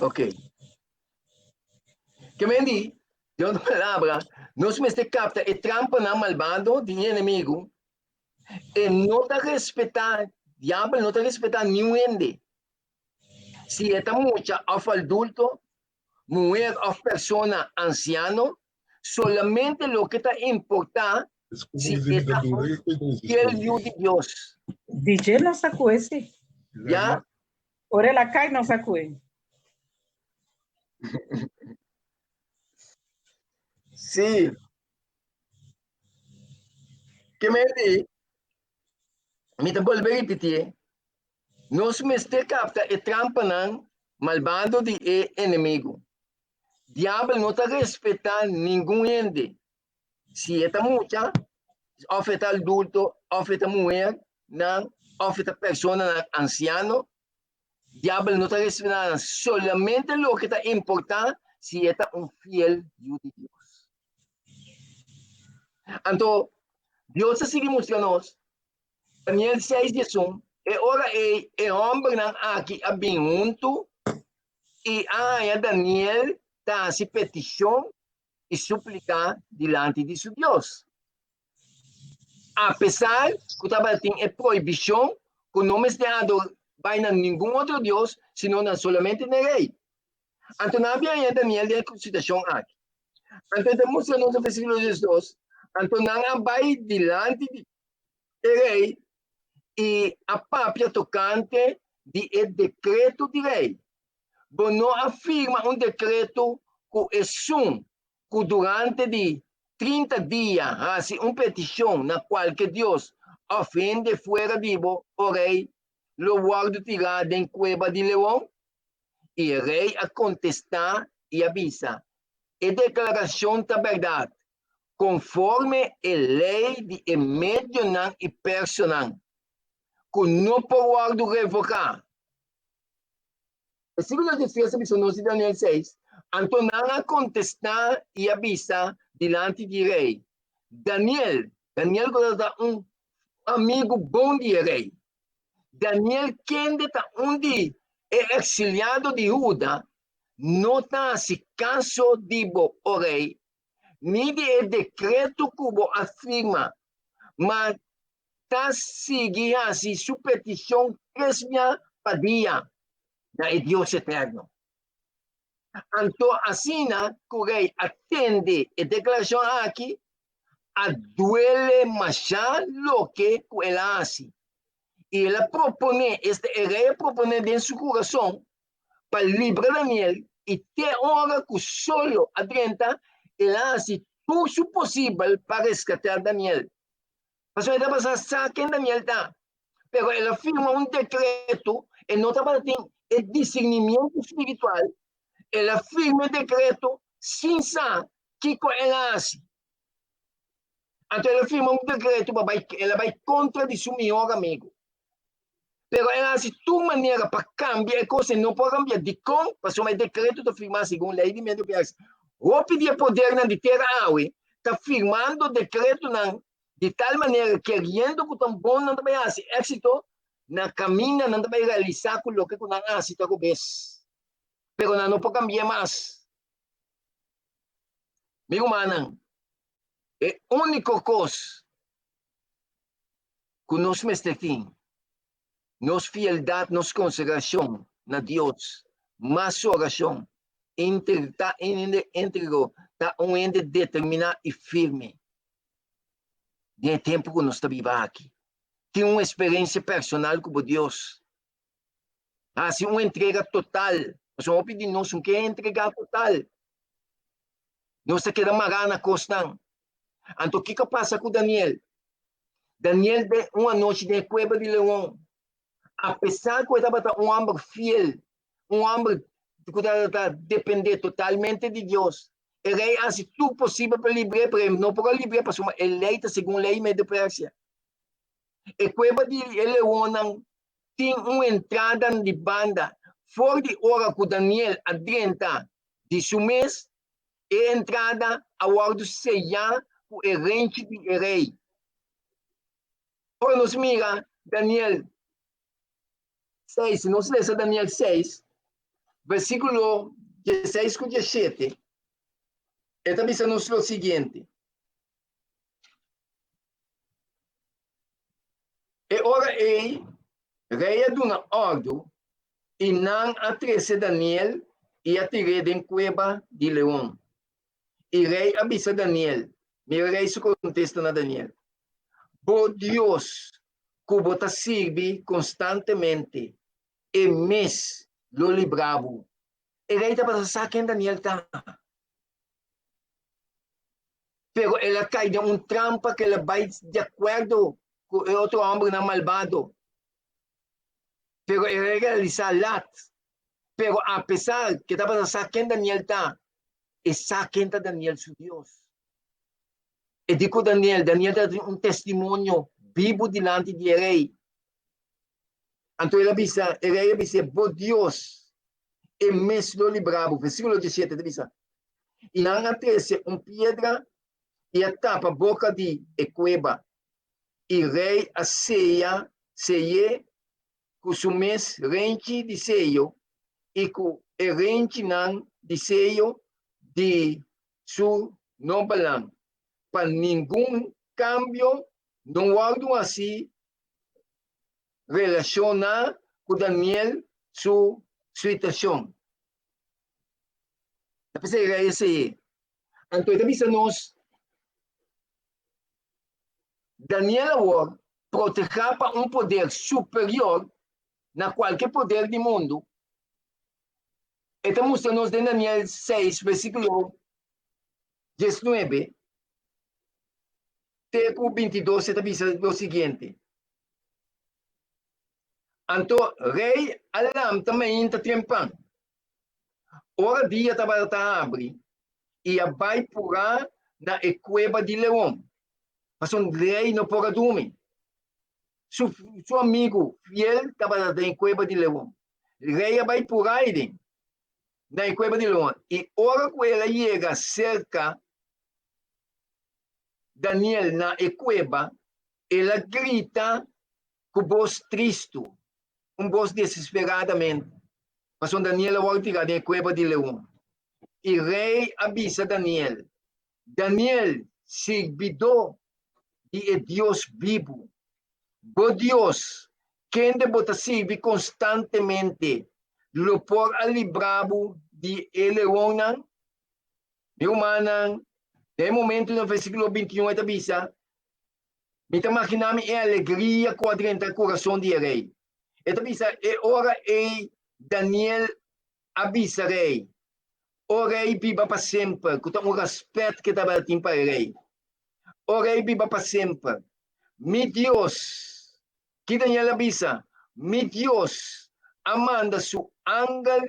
Ok. Ke men di, den otro palabra, nos mester kapta e trampanan malbado di e enemigu. E no ta respetá, diabel no ta respetá niun hende. Si e ta mucha òf adulto, muher òf persona ansiano, solamente loke ta importá si e ta un fiel yu di Dios. Dje nos a kue si. Ya? Ora el a kai nos a kue. Sí. Ke men di, mi ta bolbe ripitié, nos mester kapta e trampanan malbado di e enemigu. Diabel no ta respetá ningun hende, si e ta mucha, òf e ta adulto, òf e ta muher nan, òf e ta personanan ansiano. Diabel no ta respetá nan, solamente loke ta importá si e ta un fiel yu di Dios. Anto, Dios ta sigui mustra nos, Daniel 6, 11, e ora ei e hòmbernan aki a bin huntu i a haña Daniel ta hasi petishon i supliká dilanti di su Dios. Apesar ku tabatin e prohibishon ku no mester adorá bai na ningun otro dios sino na solamente na e rei. Anto nan a bin haña Daniel den e situashon aki. Anto e ta mustra nos den versíkulo diesdos, Anto nan a bai dilanti di e rei i a papia tokante di e dekreto di rei. Bo no a firma un dekreto ku esun ku durante di 30 dia hasi un petishon na kualke dios òf hende fuera di bo, o rei, lo wòrdu tirá den kueba di leon? I e rei a kontestá i a bisa, E deklarashon ta bèrdat, konforme e lei di e medionan i personan, ku no por wòrdu revoká. Versíkulo 13 a bisa nos di Daniel 6, Anto nan a kontestá i a bisa dilanti di rei, Daniel, Daniel ku tabata un amigu bon di e rei, Daniel kende ta un di e eksiliado di Huda, no ta hasi kaso di bo, o rei, ni di e dekreto ku bo a firma, ma ta sigui hasi su petishon tres bia pa dia na e Dios eterno. Anto asina ku rei a tende e deklarashon aki, a duele mashá loke ku el a hasi. I el a proponé, esta e rei a proponé den su kurason, pa libra Daniel, i te ora ku solo a drenta, el a hasi tur su posibel pa reskatá Daniel. Pasobra e tabata sa ken Daniel ta, pero el a firma un dekreto, e no tabatin e discernimiento spiritual, el a firma e dekreto sin sa kiko el a hasi. Anto el a firma un dekreto pa bai, el a bai kontra di su mihor amigu. Pero el a hasi tur manera pa kambia e kos, e no por kambia. Dikon? Pasobra e dekreto ta firmá segun lei di Medio Persia. Hopi di e podernan di tera awe ta firmando dekretonan di tal manera keriendo ku ta bon nan ta bai hasi éksito, na kaminda nan ta bai realisá ku loke ku nan hasi ta robes. Pero nan no por kambia mas. Mi rumannan, e úniko kos ku nos mester tin, nos fieldat, nos konsagrashon na Dios, mas su orashon, ta hende íntegro, ta un hende determiná i firme den e tempu ku nos ta biba aki. Tin un eksperensia personal ku bo Dios. Hasi un entrega total. Pasobra hopi di nos no ke entregá total. Nos ta keda mará na kosnan. Anto kiko a pasa ku Daniel? Daniel den un anochi den e kueba di leon, apesar ku e tabata un hòmber fiel, un hòmber ku tabata dependé totalmente di Dios, e rei a hasi tur posibel pa libr'é, pero e no por a libr'é pasobra e lei ta segun lei Medo-Persia. E kueba di e leonnan tin un entrada di banda. For di ora ku Daniel a drenta di su mes, e entrada a wòrdu seyá ku e renchi di e rei. Ora nos mira Daniel 6, si nos lesa Daniel 6, versíkulo 16 ku 17, e ta bisa nos lo siguiente. E ora ei, rei a duna òrdu i nan a trese Daniel i a tir'é den kueba di leon. I rei a bisa Daniel, mira rei su kontesta na Daniel, Bo Dios ku bo ta sirbi konstantemente, e mes lo libra bo. E rei tabata sa ken Daniel ta. Pero el a kai den un trampa ku el a bai di akuerdo ku e otro hòmbernan malbado. Pero el a realisá lat. Pero apesar ku e tabata sa ken Daniel ta, e sa ken ta Daniel su Dios. E di ku Daniel, Daniel tabatin un testimonio bibu dilanti di e rei. Anto el a bisa, e rei a bis'é, Bo Dios, e mes lo libra bo. Versíkulo diesshete ta bisa, I nan a trese un piedra i a tapa boka di e kueba, i rei a seya sey'é ku su mes renchi di seyo i ku e renchinan di seyo di su nobelnan, pa ningun kambio no wòrdu hasi relashoná ku Daniel su situashon. Ta p'esei rei esei. Anto e ta bisa nos, Daniel awor protehá pa un poder superior na kualke poder di mundu. E ta mustra nos den Daniel 6, versíkulo 19 te ku 22 e ta bisa lo siguiente. Anto rei a lamta mainta trempan, ora dia tabata ta habri, i a bai purá na e kueba di leon, pasobra rei no por a drumi. Su, su amigu fiel tabata den e kueba di leon. Rei a bai purá aiden na e kueba di leon, i ora ku el a yega serka Daniel na e kueba, el a grita ku bos tristu, un bos desesperadamente, pasobra Daniel a wòrdu tirá den e kueba di leon. I rei a bisa Daniel, Daniel, sirbidó di e Dios bibu, bo Dios, kende bo ta sirbi konstantemente, lo por a libra bo di e leonnan? Mi rumannan, den e momentu na versíkulo bintiun e ta bisa, Mi ta maginá mi e alegria ku a drenta e kurason di e rei. E ta bisa, E ora ei Daniel a bisa rei, O rei, biba pa semper, ku ta un rèspèt ku e tabatin pa e rei. O rei, biba pa semper. Mi Dios, ki Daniel a bisa? Mi Dios a manda su angel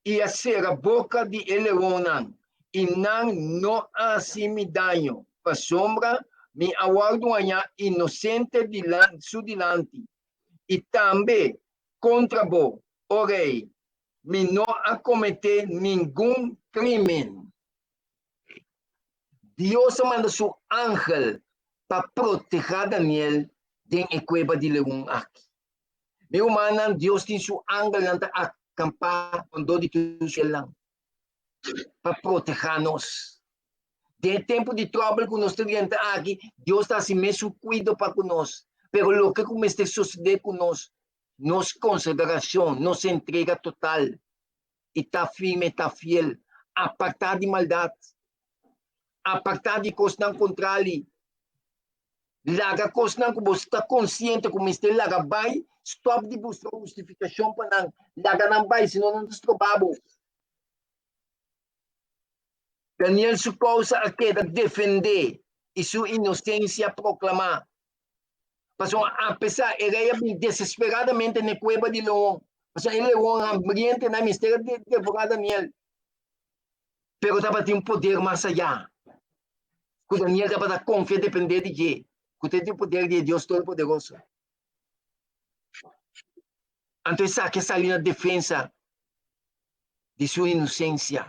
i a sera boka di e leonnan, i nan no a hasi mi daño, pasobra mi a wòrdu hañá inosente su dilanti, i tambe kontra bo, o rei, mi no a kometé ningun krímen. Dios a manda su angel pa protehá Daniel den e kueba di leon aki. Mi rumannan, Dios tin su angelnan ta akampá rondó di tur cielnan pa protehá nos. Den e tempu di tròbel ku nos ta drenta aki, Dios ta hasi mesun kuido pa ku nos. Pero loke ku mester sosodé ku nos, nos konsagrashon, nos entrega total i ta firme, ta fiel, apartá di maldat, apartá di kosnan kontrali, Laga kosnan ku bo sta konsiente ku mester laga bai, stòp di buska hustifikashon pa nan. Laga nan bai, sino nan ta stroba bo. Daniel su kousa a keda defendé i su inosensia proklamá. Pasobra apesar e rei a bin desesperadamente na e kueba di leon, pasobra e leon hambrientenan mester a devorá Daniel. Pero tabatin un poder mas ayá ku Daniel tabata konfia dependé di dje. Ku ta e poder di e Dios Todopoderoso. Anto esaki a sali na defensa di su inosensia,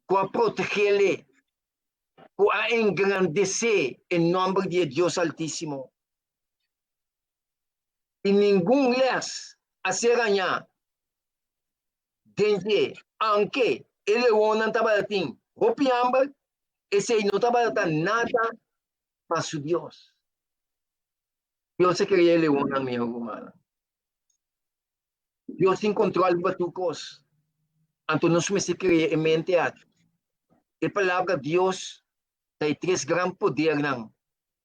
ku a protegele, ku a engrandesé e nòmber di e Dios Altísimo. I ningun lès a ser hañá den dje, aunke e leonnan tabatin hopi hamber, esei no tabata nada pa su Dios. Dios a krea e leonnan, mi rumannan. Dios tin control riba tur cos. Anto nos mester krea e mente aki. E palabra Dios ta e tres gran podernan,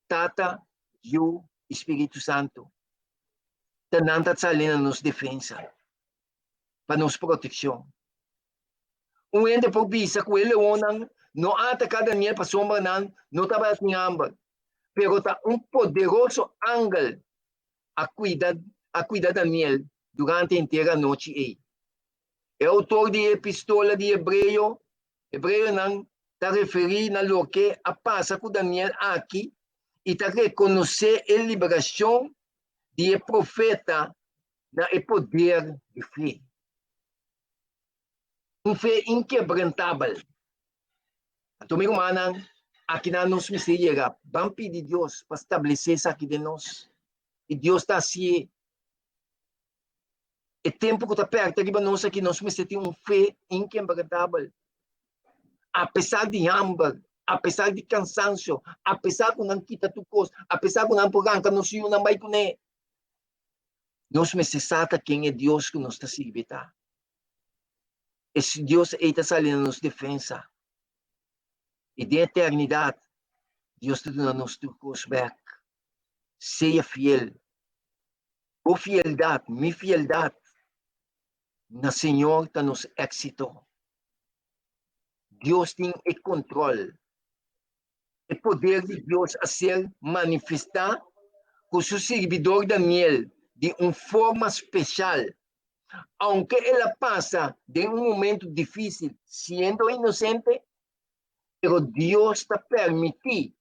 Tata, Yu i Spiritu Santu. Ta nan ta sali na nos defensa, pa nos proteccion. Un hende por bisa ku e leonnan no a ataká Daniel pasobra nan no tabatin hamber, pero ta un poderoso angel a kuida a kuida Daniel durante henter anochi ei. E outor di e epistola di Hebreo, Hebreonan ta referí na loke a pasa ku Daniel aki i ta rekonosé e liberashon di e profeta na e poder di fe. Un fe inkebrantabel. Anto mi rumannan, akinan nos mester yega. Ban pidi Dios pa stablesé esaki den nos. I Dios ta hasié. E tempu ku ta pèrta riba nos aki, nos mester tin un fe inkebrantabel. Apesar di hamber, apesar di kansansio, apesar ku nan kita tur kos, apesar ku nan por ranka nos yunan bai kuné, nos mester sa ta ken e Dios ku nos ta sirbi ta. E Dios ei ta sali na nos defensa. I den eternidat, Dios ta duna nos tur kos bèk. Sea fiel. Bo fieldat, mi fieldat na Señor ta nos éksito. Dios tin e kontròl. E poder di Dios a ser manifestá ku su sirbidor Daniel di un forma spesial. Aunke el a pasa den un momento difísil siendo inosente, pero Dios ta permití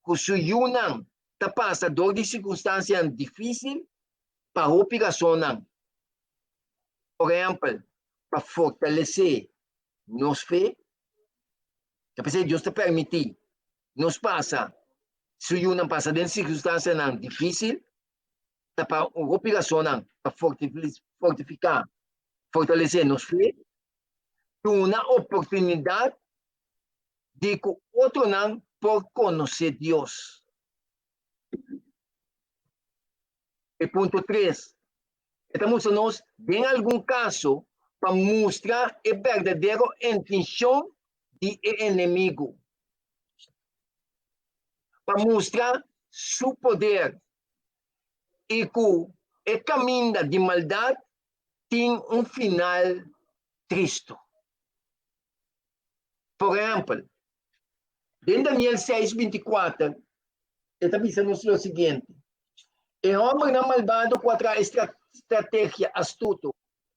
ku su yunan ta pasa dor di sirkunstansianan difísil pa hopi rasonnan. Por ehèmpel, pa fortalesé nos fe. Ta p'esei Dios ta permití nos pasa, su yunan pasa den sirkunstansianan difísil, ta pa un hopi rasonnan, pa fortifiká, fortalesé nos fe, duna oportunidat di ku otronan por konosé Dios. E punto tres, e ta mustra nos den algun kaso pa mustra e berdadero intenshon di e enemigu, pa mustra su poder i ku e kaminda di maldat tin un final tristu. Por ehèmpel, den Daniel seis, binti kuater, e ta bisa nos lo siguiente, E hòmbernan malbado ku a traha e strategia astuto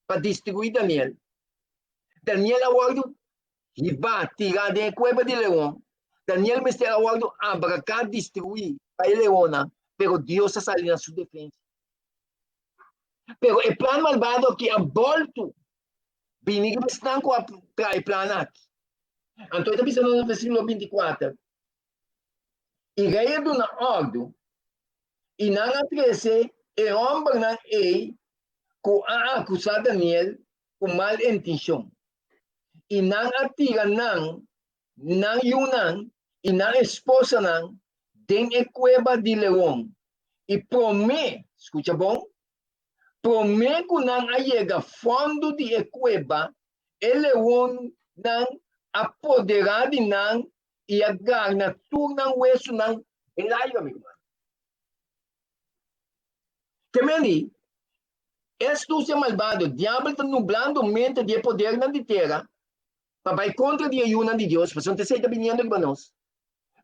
pa destruí Daniel. Daniel a wòrdu hibá, tirá den e kueba di leon. Daniel mester a wòrdu abraká, destruí pa e leonnan, pero Dios a sali na su defensa. Pero e plan malbado aki a bòltu bini riba esnan ku a traha e plan aki. Anto e ta bisa nos na versíkulo binti kuater, I rei a duna òrdu, i nan a trese e hòmbernan ei ku a akusá Daniel ku mal intenshon, i nan a tira nan, nan yunan i nan esposanan den e kueba di leon. I promé, skucha bon, promé ku nan a yega fòndu di e kueba, e leonnan a poderá di nan i a garna tur nan wesunan den aire, mi ruman. Ke men di, e astusia malbado, diabel ta nublando mente di e podernan di tera pa bai kontra di e yunan di Dios, pasobra esei ta biniendo riba nos.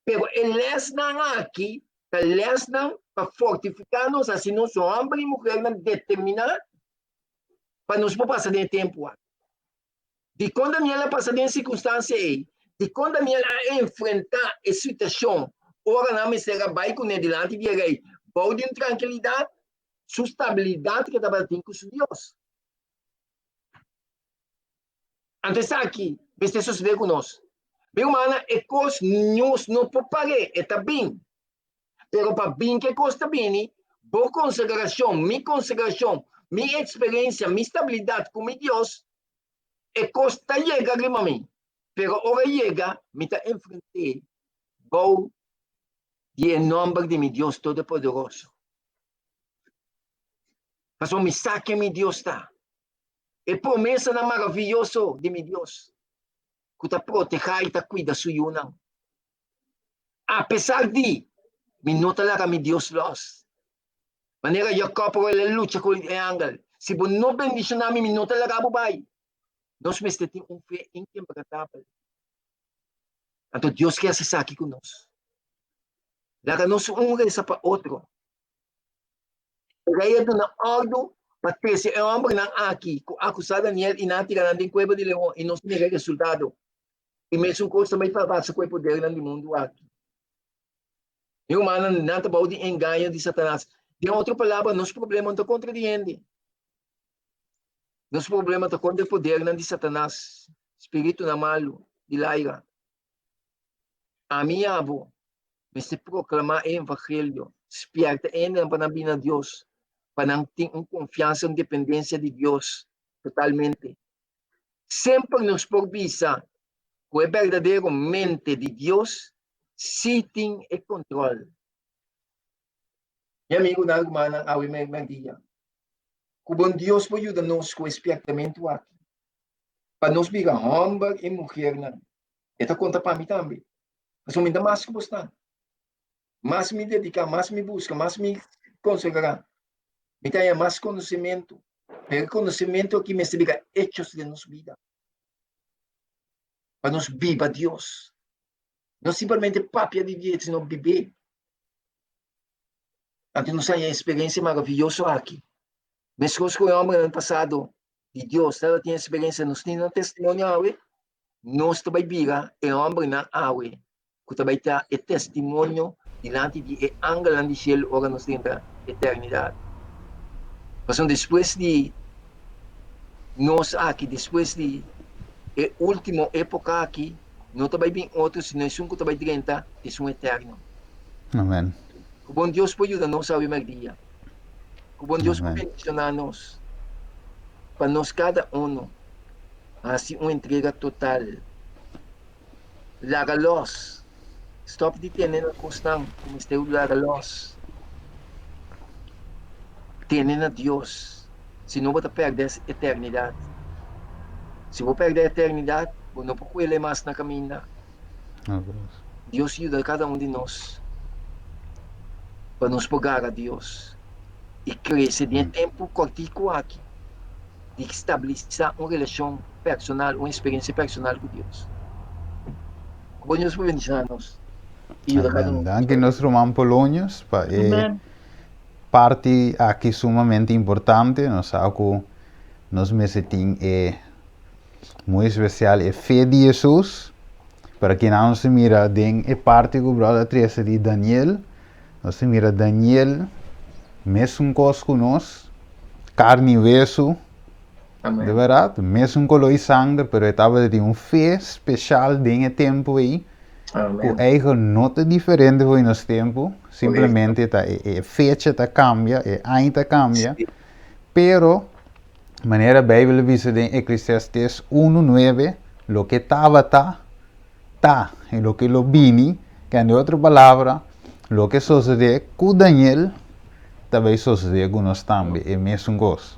Pero e lèsnan aki ta lèsnan pa fortifiká nos, hasi nos hòmber i muhernan determiná pa nos por pasa den e tempu aki. Dikon Daniel a pasa den e sirkunstansia ei? Dikon Daniel a enfrentá e situashon? Ora nan mester a bai kuné dilanti di e rei bou di un trankilidat, su stabilidat ku e tabata tin ku su Dios. Anto esaki mester sosodé ku nos. Mi rumannan, e kos nos no por par'é, e ta bin. Pero pa bin ku e kos ta bini, bo konsagrashon, mi konsagrashon, mi eksperensia, mi stabilidat ku mi Dios, e kos ta yega riba mi. Pero ora e yega, mi ta enfrent'é bou di e nòmber di mi Dios Todopoderoso. Pasobra mi sa ken mi Dios ta. E promesanan maraviyoso di mi Dios ku ta protehá i ta kuida su yunan. Apesar di mi no ta laga mi Dios lòs. Manera Jakòb ora el a lucha ku e angel, Si bo no bendishoná mi, mi no ta laga bo bai. Nos mester tin un fe inkebrantabel. Anto Dios ke hasi esaki ku nos. Laga nos un resa pa otro. E rei a duna òrdu pa trese e hòmbernan aki ku akusá Daniel i nan a tira nan den kueba di leon i nos mira e resultado. I mesun kos ta bai pasa ku e podernan di mundu aki. Mi rumannan, nan ta bou di engaño di Satanas. Den otro palabra, nos problema no ta kontra di hende. Nos problema ta kontra e podernan di Satanas, spiritunan malu di laira. Ami i abo mester proklamá e evangelio, spièrta e hendenan pa nan bini na Dios, pa nan tin un konfiansa, un dependensia di Dios totalmente. Semper nos por bisa ku e berdadero mente di Dios sí tin e kontrol. Mi amigunan, rumannan, awe mèrdia, ku bon Dios por yuda nos ku e spièrtamentu aki, pa nos bira hòmber i muhernan. E ta konta pa mi tambe. Pasobra mi ta mas ku bosnan. Mas mi dediká, mas mi buska, mas mi konsagrá, mi ta haña mas konosementu. Pero e konosementu aki mester bira hechos den nos bida. Pa nos biba Dios. No simplemente papia di dje, sino bib'é. Anto nos haña e eksperensia maravioso aki. Meskos ku e hòmbernan pasado di Dios tabatin eksperensia, nos tin nan testimonio awe, nos ta bai bira e hòmbernan awe ku ta bai ta e testimonio dilanti di e angelnan di shelu ora nos drenta eternidat. Pasobra despues di nos aki, despues di e último époka aki, no ta bai bin otro sino esun ku ta bai drenta esun eterno. Amen. Ku bon Dios por yuda nos awe merdia. Ku bon Dios por bendishoná nos pa nos kada uno hasi un entrega total. Laga los. Stop di tene na kosnan ku mester laga los. Tene na Dios, si no bo ta pèrdè eternidat. Si bo pèrdè eternidat, bo no por kuele mas na kaminda. Dios yuda kada un di nos pa nos por gara Dios i krese den e tempu kòrtiku aki di stabilisá un relashon personal, un eksperensia personal ku Dios. Ku bon Dios por bendishoná nos i yuda kada un. Danki nos ruman Polonius pa e parti aki sumamente importante. Nos sa ku nos mester tin e muy especial e fe di Jesus. Pero aki nan nos ta mira den e parti ku brother a trese di Daniel, nos ta mira Daniel mesun kos ku nos, karni i wesu, de bèrdat, mesun koló i sanger, pero e tabata tin un fe speshal den e tempu ei, ku eigel no ta diferente for di nos tempu, simplemente ta e fecha ta kambia, e aña ta kambia, pero Manera Bijbel a bisa den Eclesiastes unu nuebe, Loke tabata, ta, i loke lo bini, ke den otro palabra, loke sosodé ku Daniel, ta bai sosodé ku nos tambe, e mesun kos.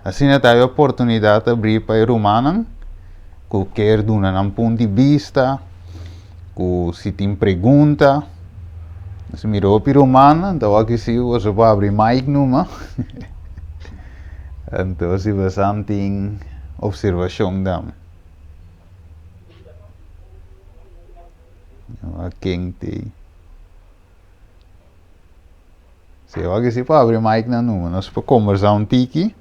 Asina ta e oportunidat ta bri pa e rumannan ku kier duna nan punt di bista, ku si tin pregunta. Si mira hopi rumannan, ta wak si boso por abri mic numa. Anto si bosan tin observacion dam. Wak ken te. Si wak si por abri mic nan numa, nos por conversa un tiki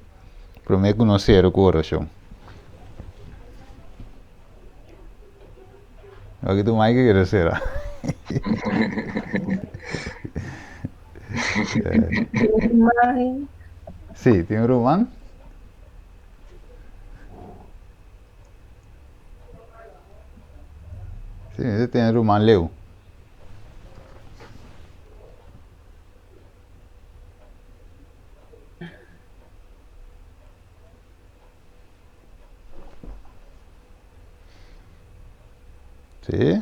prome ku nos sera ku oracion. Wak tu mic a keda sera. Sí, tin un ruman. Sí, mi tin ruman leu. Sí.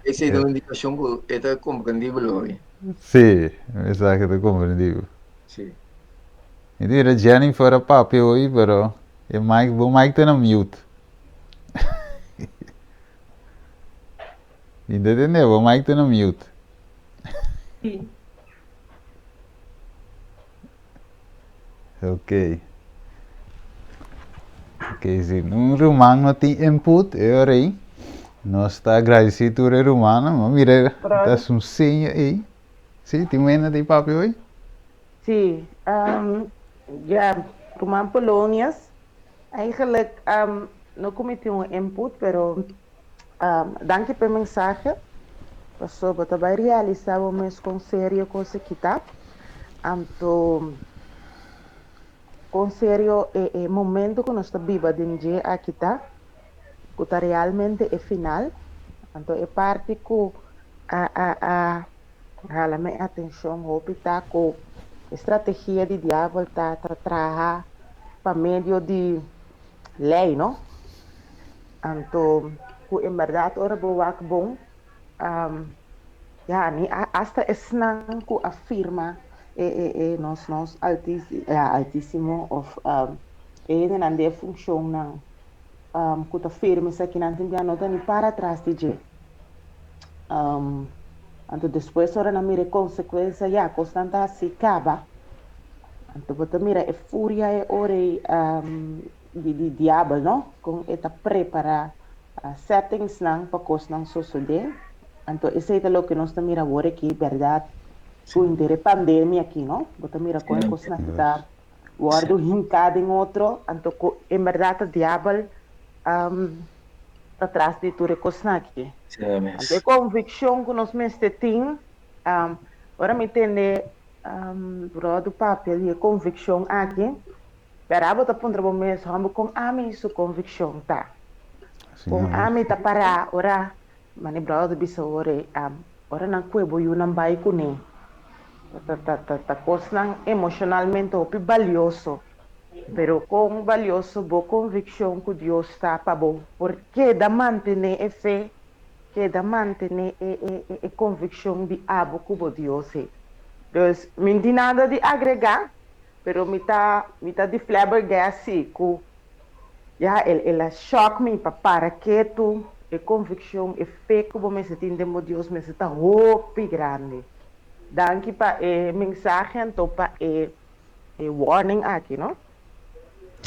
Esei ta un indikashon ku e ta komprendibel hopi. Sí, mensahe ta komprendibel. Sí. Mi ta mira Jennifer a papia hoy, pero e mic, bo mic ta na mute. Mi ta tende, bo mic ta na mute. Sí. Ok. Ok, si un ruman no tin input, e ora ei, nos ta agradeci tur e rumannan. Ma mira, ta Brother. un seña ei. Sí, tin wenda tin papia hoy? Sí, um, ja, ruman Polonius. Eigenlijk um, no ku mi tin un input, pero um, danki pa e mensahe. Paso bo ta bai realisa bo mes kon serio kos aki ta. Anto kon serio e e momento ku nos ta biba den dje aki ta, ku ta realmente e final. Anto e parti ku a a a hala mi atenshon hopi ta ku e strategia di diabel ta ta traha pa medio di lei, no? Anto ku en bèrdat ora bo wak bon, ya ni asta esnan ku a firma e e e nos nos ya altisimo òf e hendenan den e funshonnan ku ta firma esakinan tin bia no ta ni para tras di dje. Anto despues ora nan mira e konsekuensia ya kosnan ta hasi kaba. Anto bo ta mira e furia e ora ei di di diabel no, kon e ta prepara settingsnan pa kosnan sosodé. Anto esei ta loke nos ta mira awor aki bèrdat ku henter e pandemia aki no, bo ta mira kon e kosnan aki ta wòrdu hinká den otro, anto ku en bèrdat ta diabel ta tras di tur e kosnan aki. Anto e konvikshon ku nos mester tin, ora mi tende Bròder papia di e konvikshon aki, Pero abo ta puntra bo mes, Hòmber, kon ami su konvikshon ta? Kon ami ta pará ora, mane bròder ta bisa ora ei, ora nan kue bo yunan bai kuné? Ta ta ta ta kosnan emoshonalmente hopi balioso. Pero kon balioso bo konvikshon ku Dios ta pa bo por keda mantené e fe, keda mantené e e e konvikshon di abo ku bo Dios ei. Dus, mi no tin nada di agregá. Pero mi ta mi ta di flabbergast si ku ya el el a shock mi pa para ketu e konvikshon e fe ku bo mester tin den bo Dios mester ta hopi grandi. Danki pa e mensahe anto pa e e warning aki no.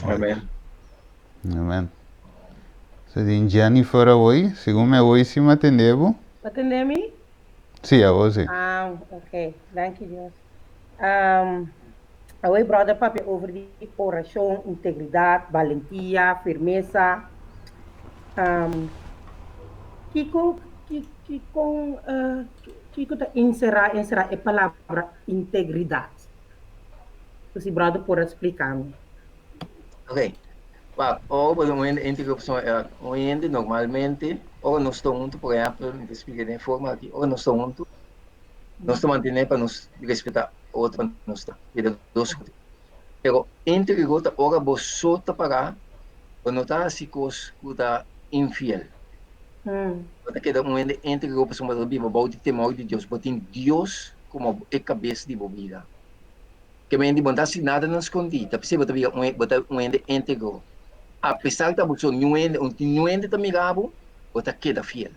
Amen. Amen. So tin Jennifer awoi, segun mi awoi si mi atende bo. Atende mi? Si, awor si. Ah, ok. Danki Dios. Um, awor brother papia over di orashon, integridat, balentia, firmesa. Um, kiko, kiko, uh, kiko ta enserá, enserá e palabra integridat? Si brother por explica mi. Ok. Wak, ora bo ta un hende íntegro, pasobra un hende normalmente, ora nos ta huntu, por ehèmpel, mi ta splika den e forma aki, ora nos ta huntu, Nos ta mantené pa nos respetá otro, pa nos ta cuidadoso ku otro. Pero íntegro ta ora bo so ta pará, bo no ta hasi kos ku ta infiel. Bo ta keda un hende íntegro pasobra bo ta biba bou di temor di Dios. Bo tin Dios komo e kabes di bo bida. Ke men di bo no ta hasi nada na skondí, ta p'esei bo ta bira un bo ta un hende íntegro. Apesar ta bo so niun hende, niun hende ta mira bo, bo ta keda fiel.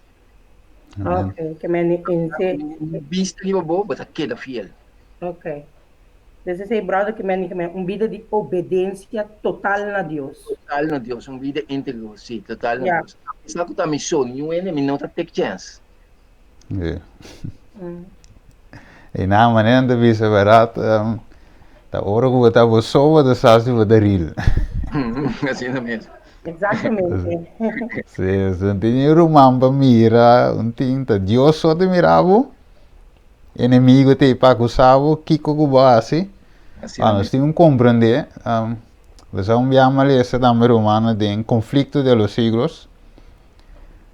Amen. Ok, ke men in se. Bista riba bo, bo ta keda fiel. Ok. Dus esei brother ke men ke men un bida di obedensia total na Dios. Total na Dios, un bida íntegro, sí, total na yeah. Dios. Apesar ku ta mi so, niun hende mi no ta take chance. Yeah. Mm. E na manera ta bisa berdad, um, Ta ora ku bo ta bo so bo ta sa si bo ta real. Asina mes. Exactamente. Sí, un tin un ruman pa mira, un tin ta Dios so ta mira bo. Enemigo ta pa acusa bo, kiko ku bo hasi. Asina Ah, nos mes. tin un comprende. Um, bo sa un bia malesa tambe rumano den Conflicto de los Siglos.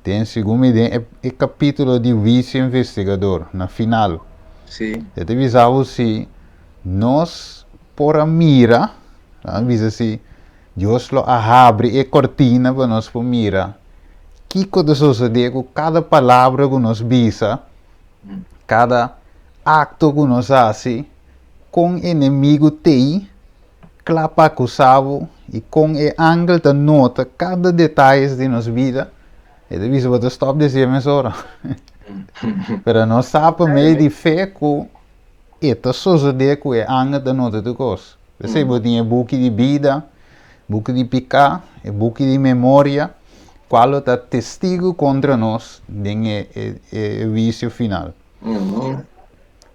Den segun mi den e, e capítulo di Huicio Investigador, na final. Sí. E ta bisa bo si nos por a mira, a bisa si Dios lo a habri e cortina pa nos por mira kiko ta sosode ku kada palabra ku nos bisa, kada acto ku nos hasi, kon enemigo tei kla pa akusá bo i kon e angel ta nota kada detayes di nos bida, e ta bisa bo ta stòp di hasié mesora. Pero nos sa pa medio di fe ku e ta sosodé ku e angel ta nota tur kos. P'esei bo tin e buki di bida, buki di piká, e buki di memoria, kual lo ta testigu kontra nos den e e huisio final.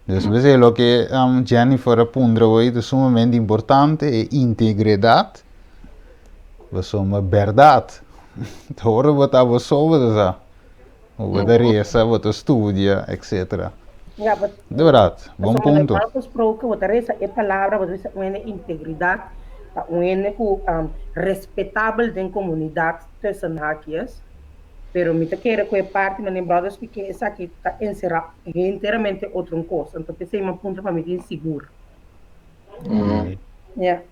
Despues e loke Jennifer a puntra hoy ta sumamente importante, e integridad, pasobra berdad ta ora bo ta bo so bo ta sa, bo ta resa, bo ta studia, etcetera. Ja, but, De berdad, bon pasobra punto. normaal gesproken, bo ta resa e palabra, bo ta bisa un hende integridad, ta un hende ku respetabel den komunidat, tussen haakjes. Pero mi ta kere ku e parti manera Brother splike esaki ta enserá henteramente otro un kos. Anto p'esei mi a puntra pa mi tin sigur. Ya.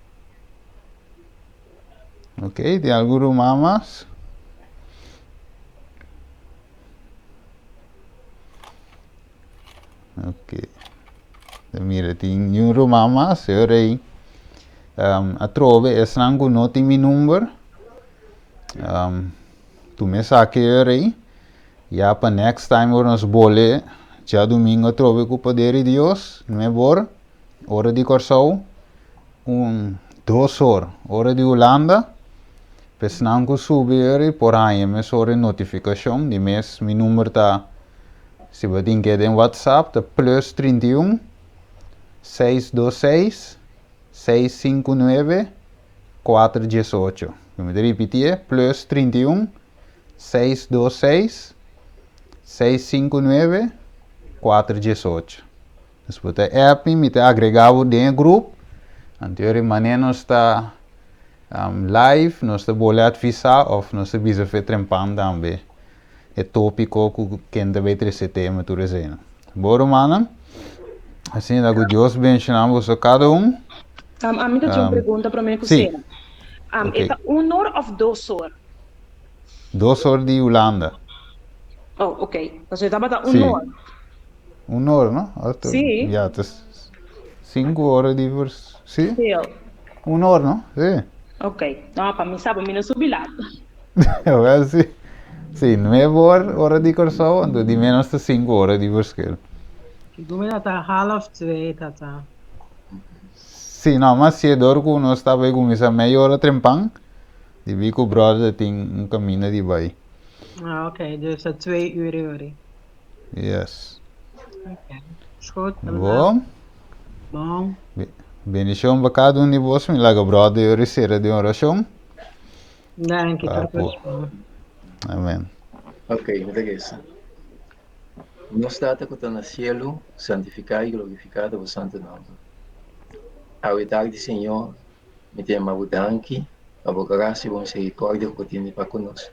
Ok, tin algun ruman mas? Ok. Mira, tin un ruman mas, e ora ei atrobe esnan ku no tin mi number. Tuma esaki e rei. Ya pa next time ora nos bole djadumingo atrobe ku poder di Dios, nuebe or, ora di Kòrsou, un dos or, ora di Hulanda. Pa esnan ku subi e rei por haña mesora e notifikashon. Di mes mi number ta, si bo tin ke den WhatsApp, ta plus 31 626 659 418. Mi ta ripitié, plus 31 626 659 418. Dus bo ta app mi, mi ta agregá bo den e grup. Anto e manera nos ta um, live, nos ta bole advisá of nos ta bisa fe trempan tambe e tópiko ku ken ta bay trese tema tur esei. Bo rumannan, asina ku Dios benshoná boso kada un. Ami ta tin un pregunta promé ku Sí. sera. Um, Ok. E ta un or òf dos or? Dos or di Hulanda. Oh, ok. Pasobra e tabata un Sí. or. Un or, no? Otro, Sí. Ya, ta sinku ora di vers... Sí? Sí. Un or, no? Sí. Ok. No, pa mi sa, pa mi no subi laat. Wel, sí. Sí, nuebe or, ora di Kòrsou, anto di menos ta sinku ora di verschil. Kiko mi ta half twee tata. Sí, no, mas si e dor ku nos ta bai kuminsá meia ora trempan, debí ku bròder tin un kaminda di bai. Ah, oké, dus dat twee uur ori. Yes. Oké, is goed. Bo. Bon. Bendishon pa kada un di bos. Mi laga bròder yori sera den orashon. Danki, Papo. Amen. Ok, mi ta resa. Nos Tata ku ta na sielu, santifiká i glorifiká ta bo santu nòmber. Awe tardi, Señor, mi ta yama bo danki pa bo grasia i bo miserikòrdia ku bo tene pa ku nos.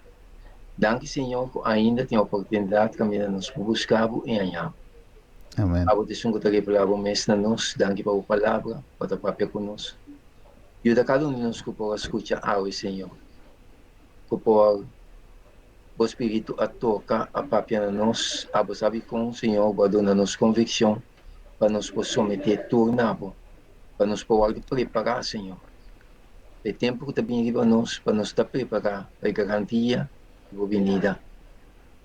Danki, Señor, ku ainda tin oportunidat kaminda nos por buska bo i haña bo. Amen. Abo ta esun ku ta revelá bo mes na nos. Danki pa bo palabra, bo ta papia ku nos. Yuda kada un di nos ku por a skucha awe, Señor, ku por Bo Spiritu a toka, a papia na nos. Abo sabi kon, Señor, Bo a duna nos konvikshon pa nos por someté tur na Bo, pa nos por wòrdu prepará, Señor, pa e tempu ku ta bini riba nos, pa nos ta prepará pa e gran dia di Bo binida.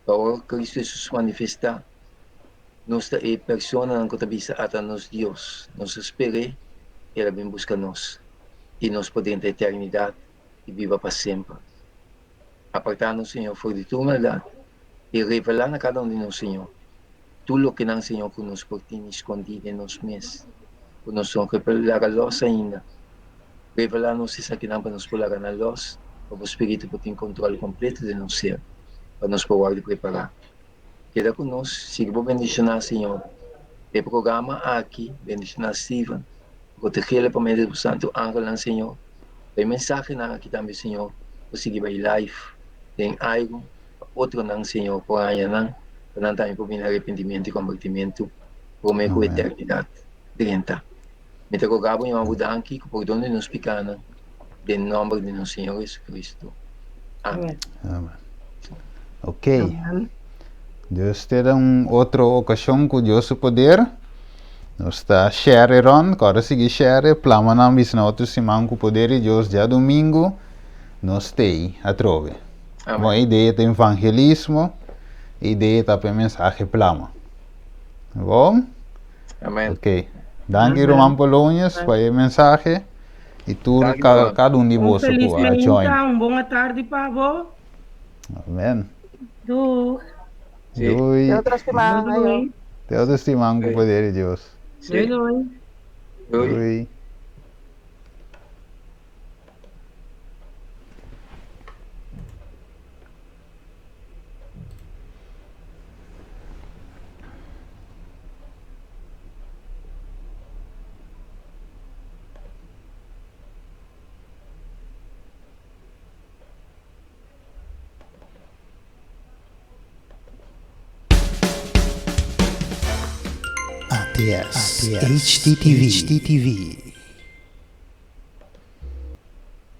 Pa ora Kristu Hesus manifestá, nos ta e personanan ku ta bisa, Ata nos Dios, nos a sper'é, El a bin buska nos, i nos por drenta eternidat i biba pa semper. Apartá nos, Señor, for di tur maldat, i revelá na kada un di nos, Señor, tur lokenan, Señor, ku nos por tene skondí den nos mes. ku nos no ke laga lòs ainda. Revelá nos esakinan pa nos por laga nan lòs, pa bo Spiritu por tin kontrol kompleto den nos ser, pa nos por wòrdu prepará. Keda ku nos, sigui bo bendishoná, Señor, e programa aki, bendishoná Steven, protegele pa medio di bo santu angelnan, Señor, pa e mensahenan aki tambe, Señor, por sigui bai live den airu, pa otronan, Señor, por haña nan, pa nan tambe por bini arepentimentu i kombertimentu promé ku eternidat drenta. Mi ta roga bo yama bo danki ku pordon di nos pikanan den nòmber di nos Señor Jesucristo. Amen. Amen. Ok. Dios te da un otro okashon ku Dios su poder. Nos ta share rond, kòrda sigui share, plama nan bisa na otro siman ku poder di Dios djadumingu nos tei atrobe. Amen. Bon, e idea ta evangelismo, e idea ta pa e mensahe plama. Bon? Amen. Ok. Danki Ruman Polonius pa e mensahe y tur Danki, cada, ruman. cada un di Un boso felis ku a join. meinta, un bon atardi pa bo. Amen. Doeg. Sí. Doei. Te otro siman, Doei, ayo. doei. Te otro siman ku Sí. poder di Dios. Sí. Doei, doei. Doei. Doei. ATS, HDTV.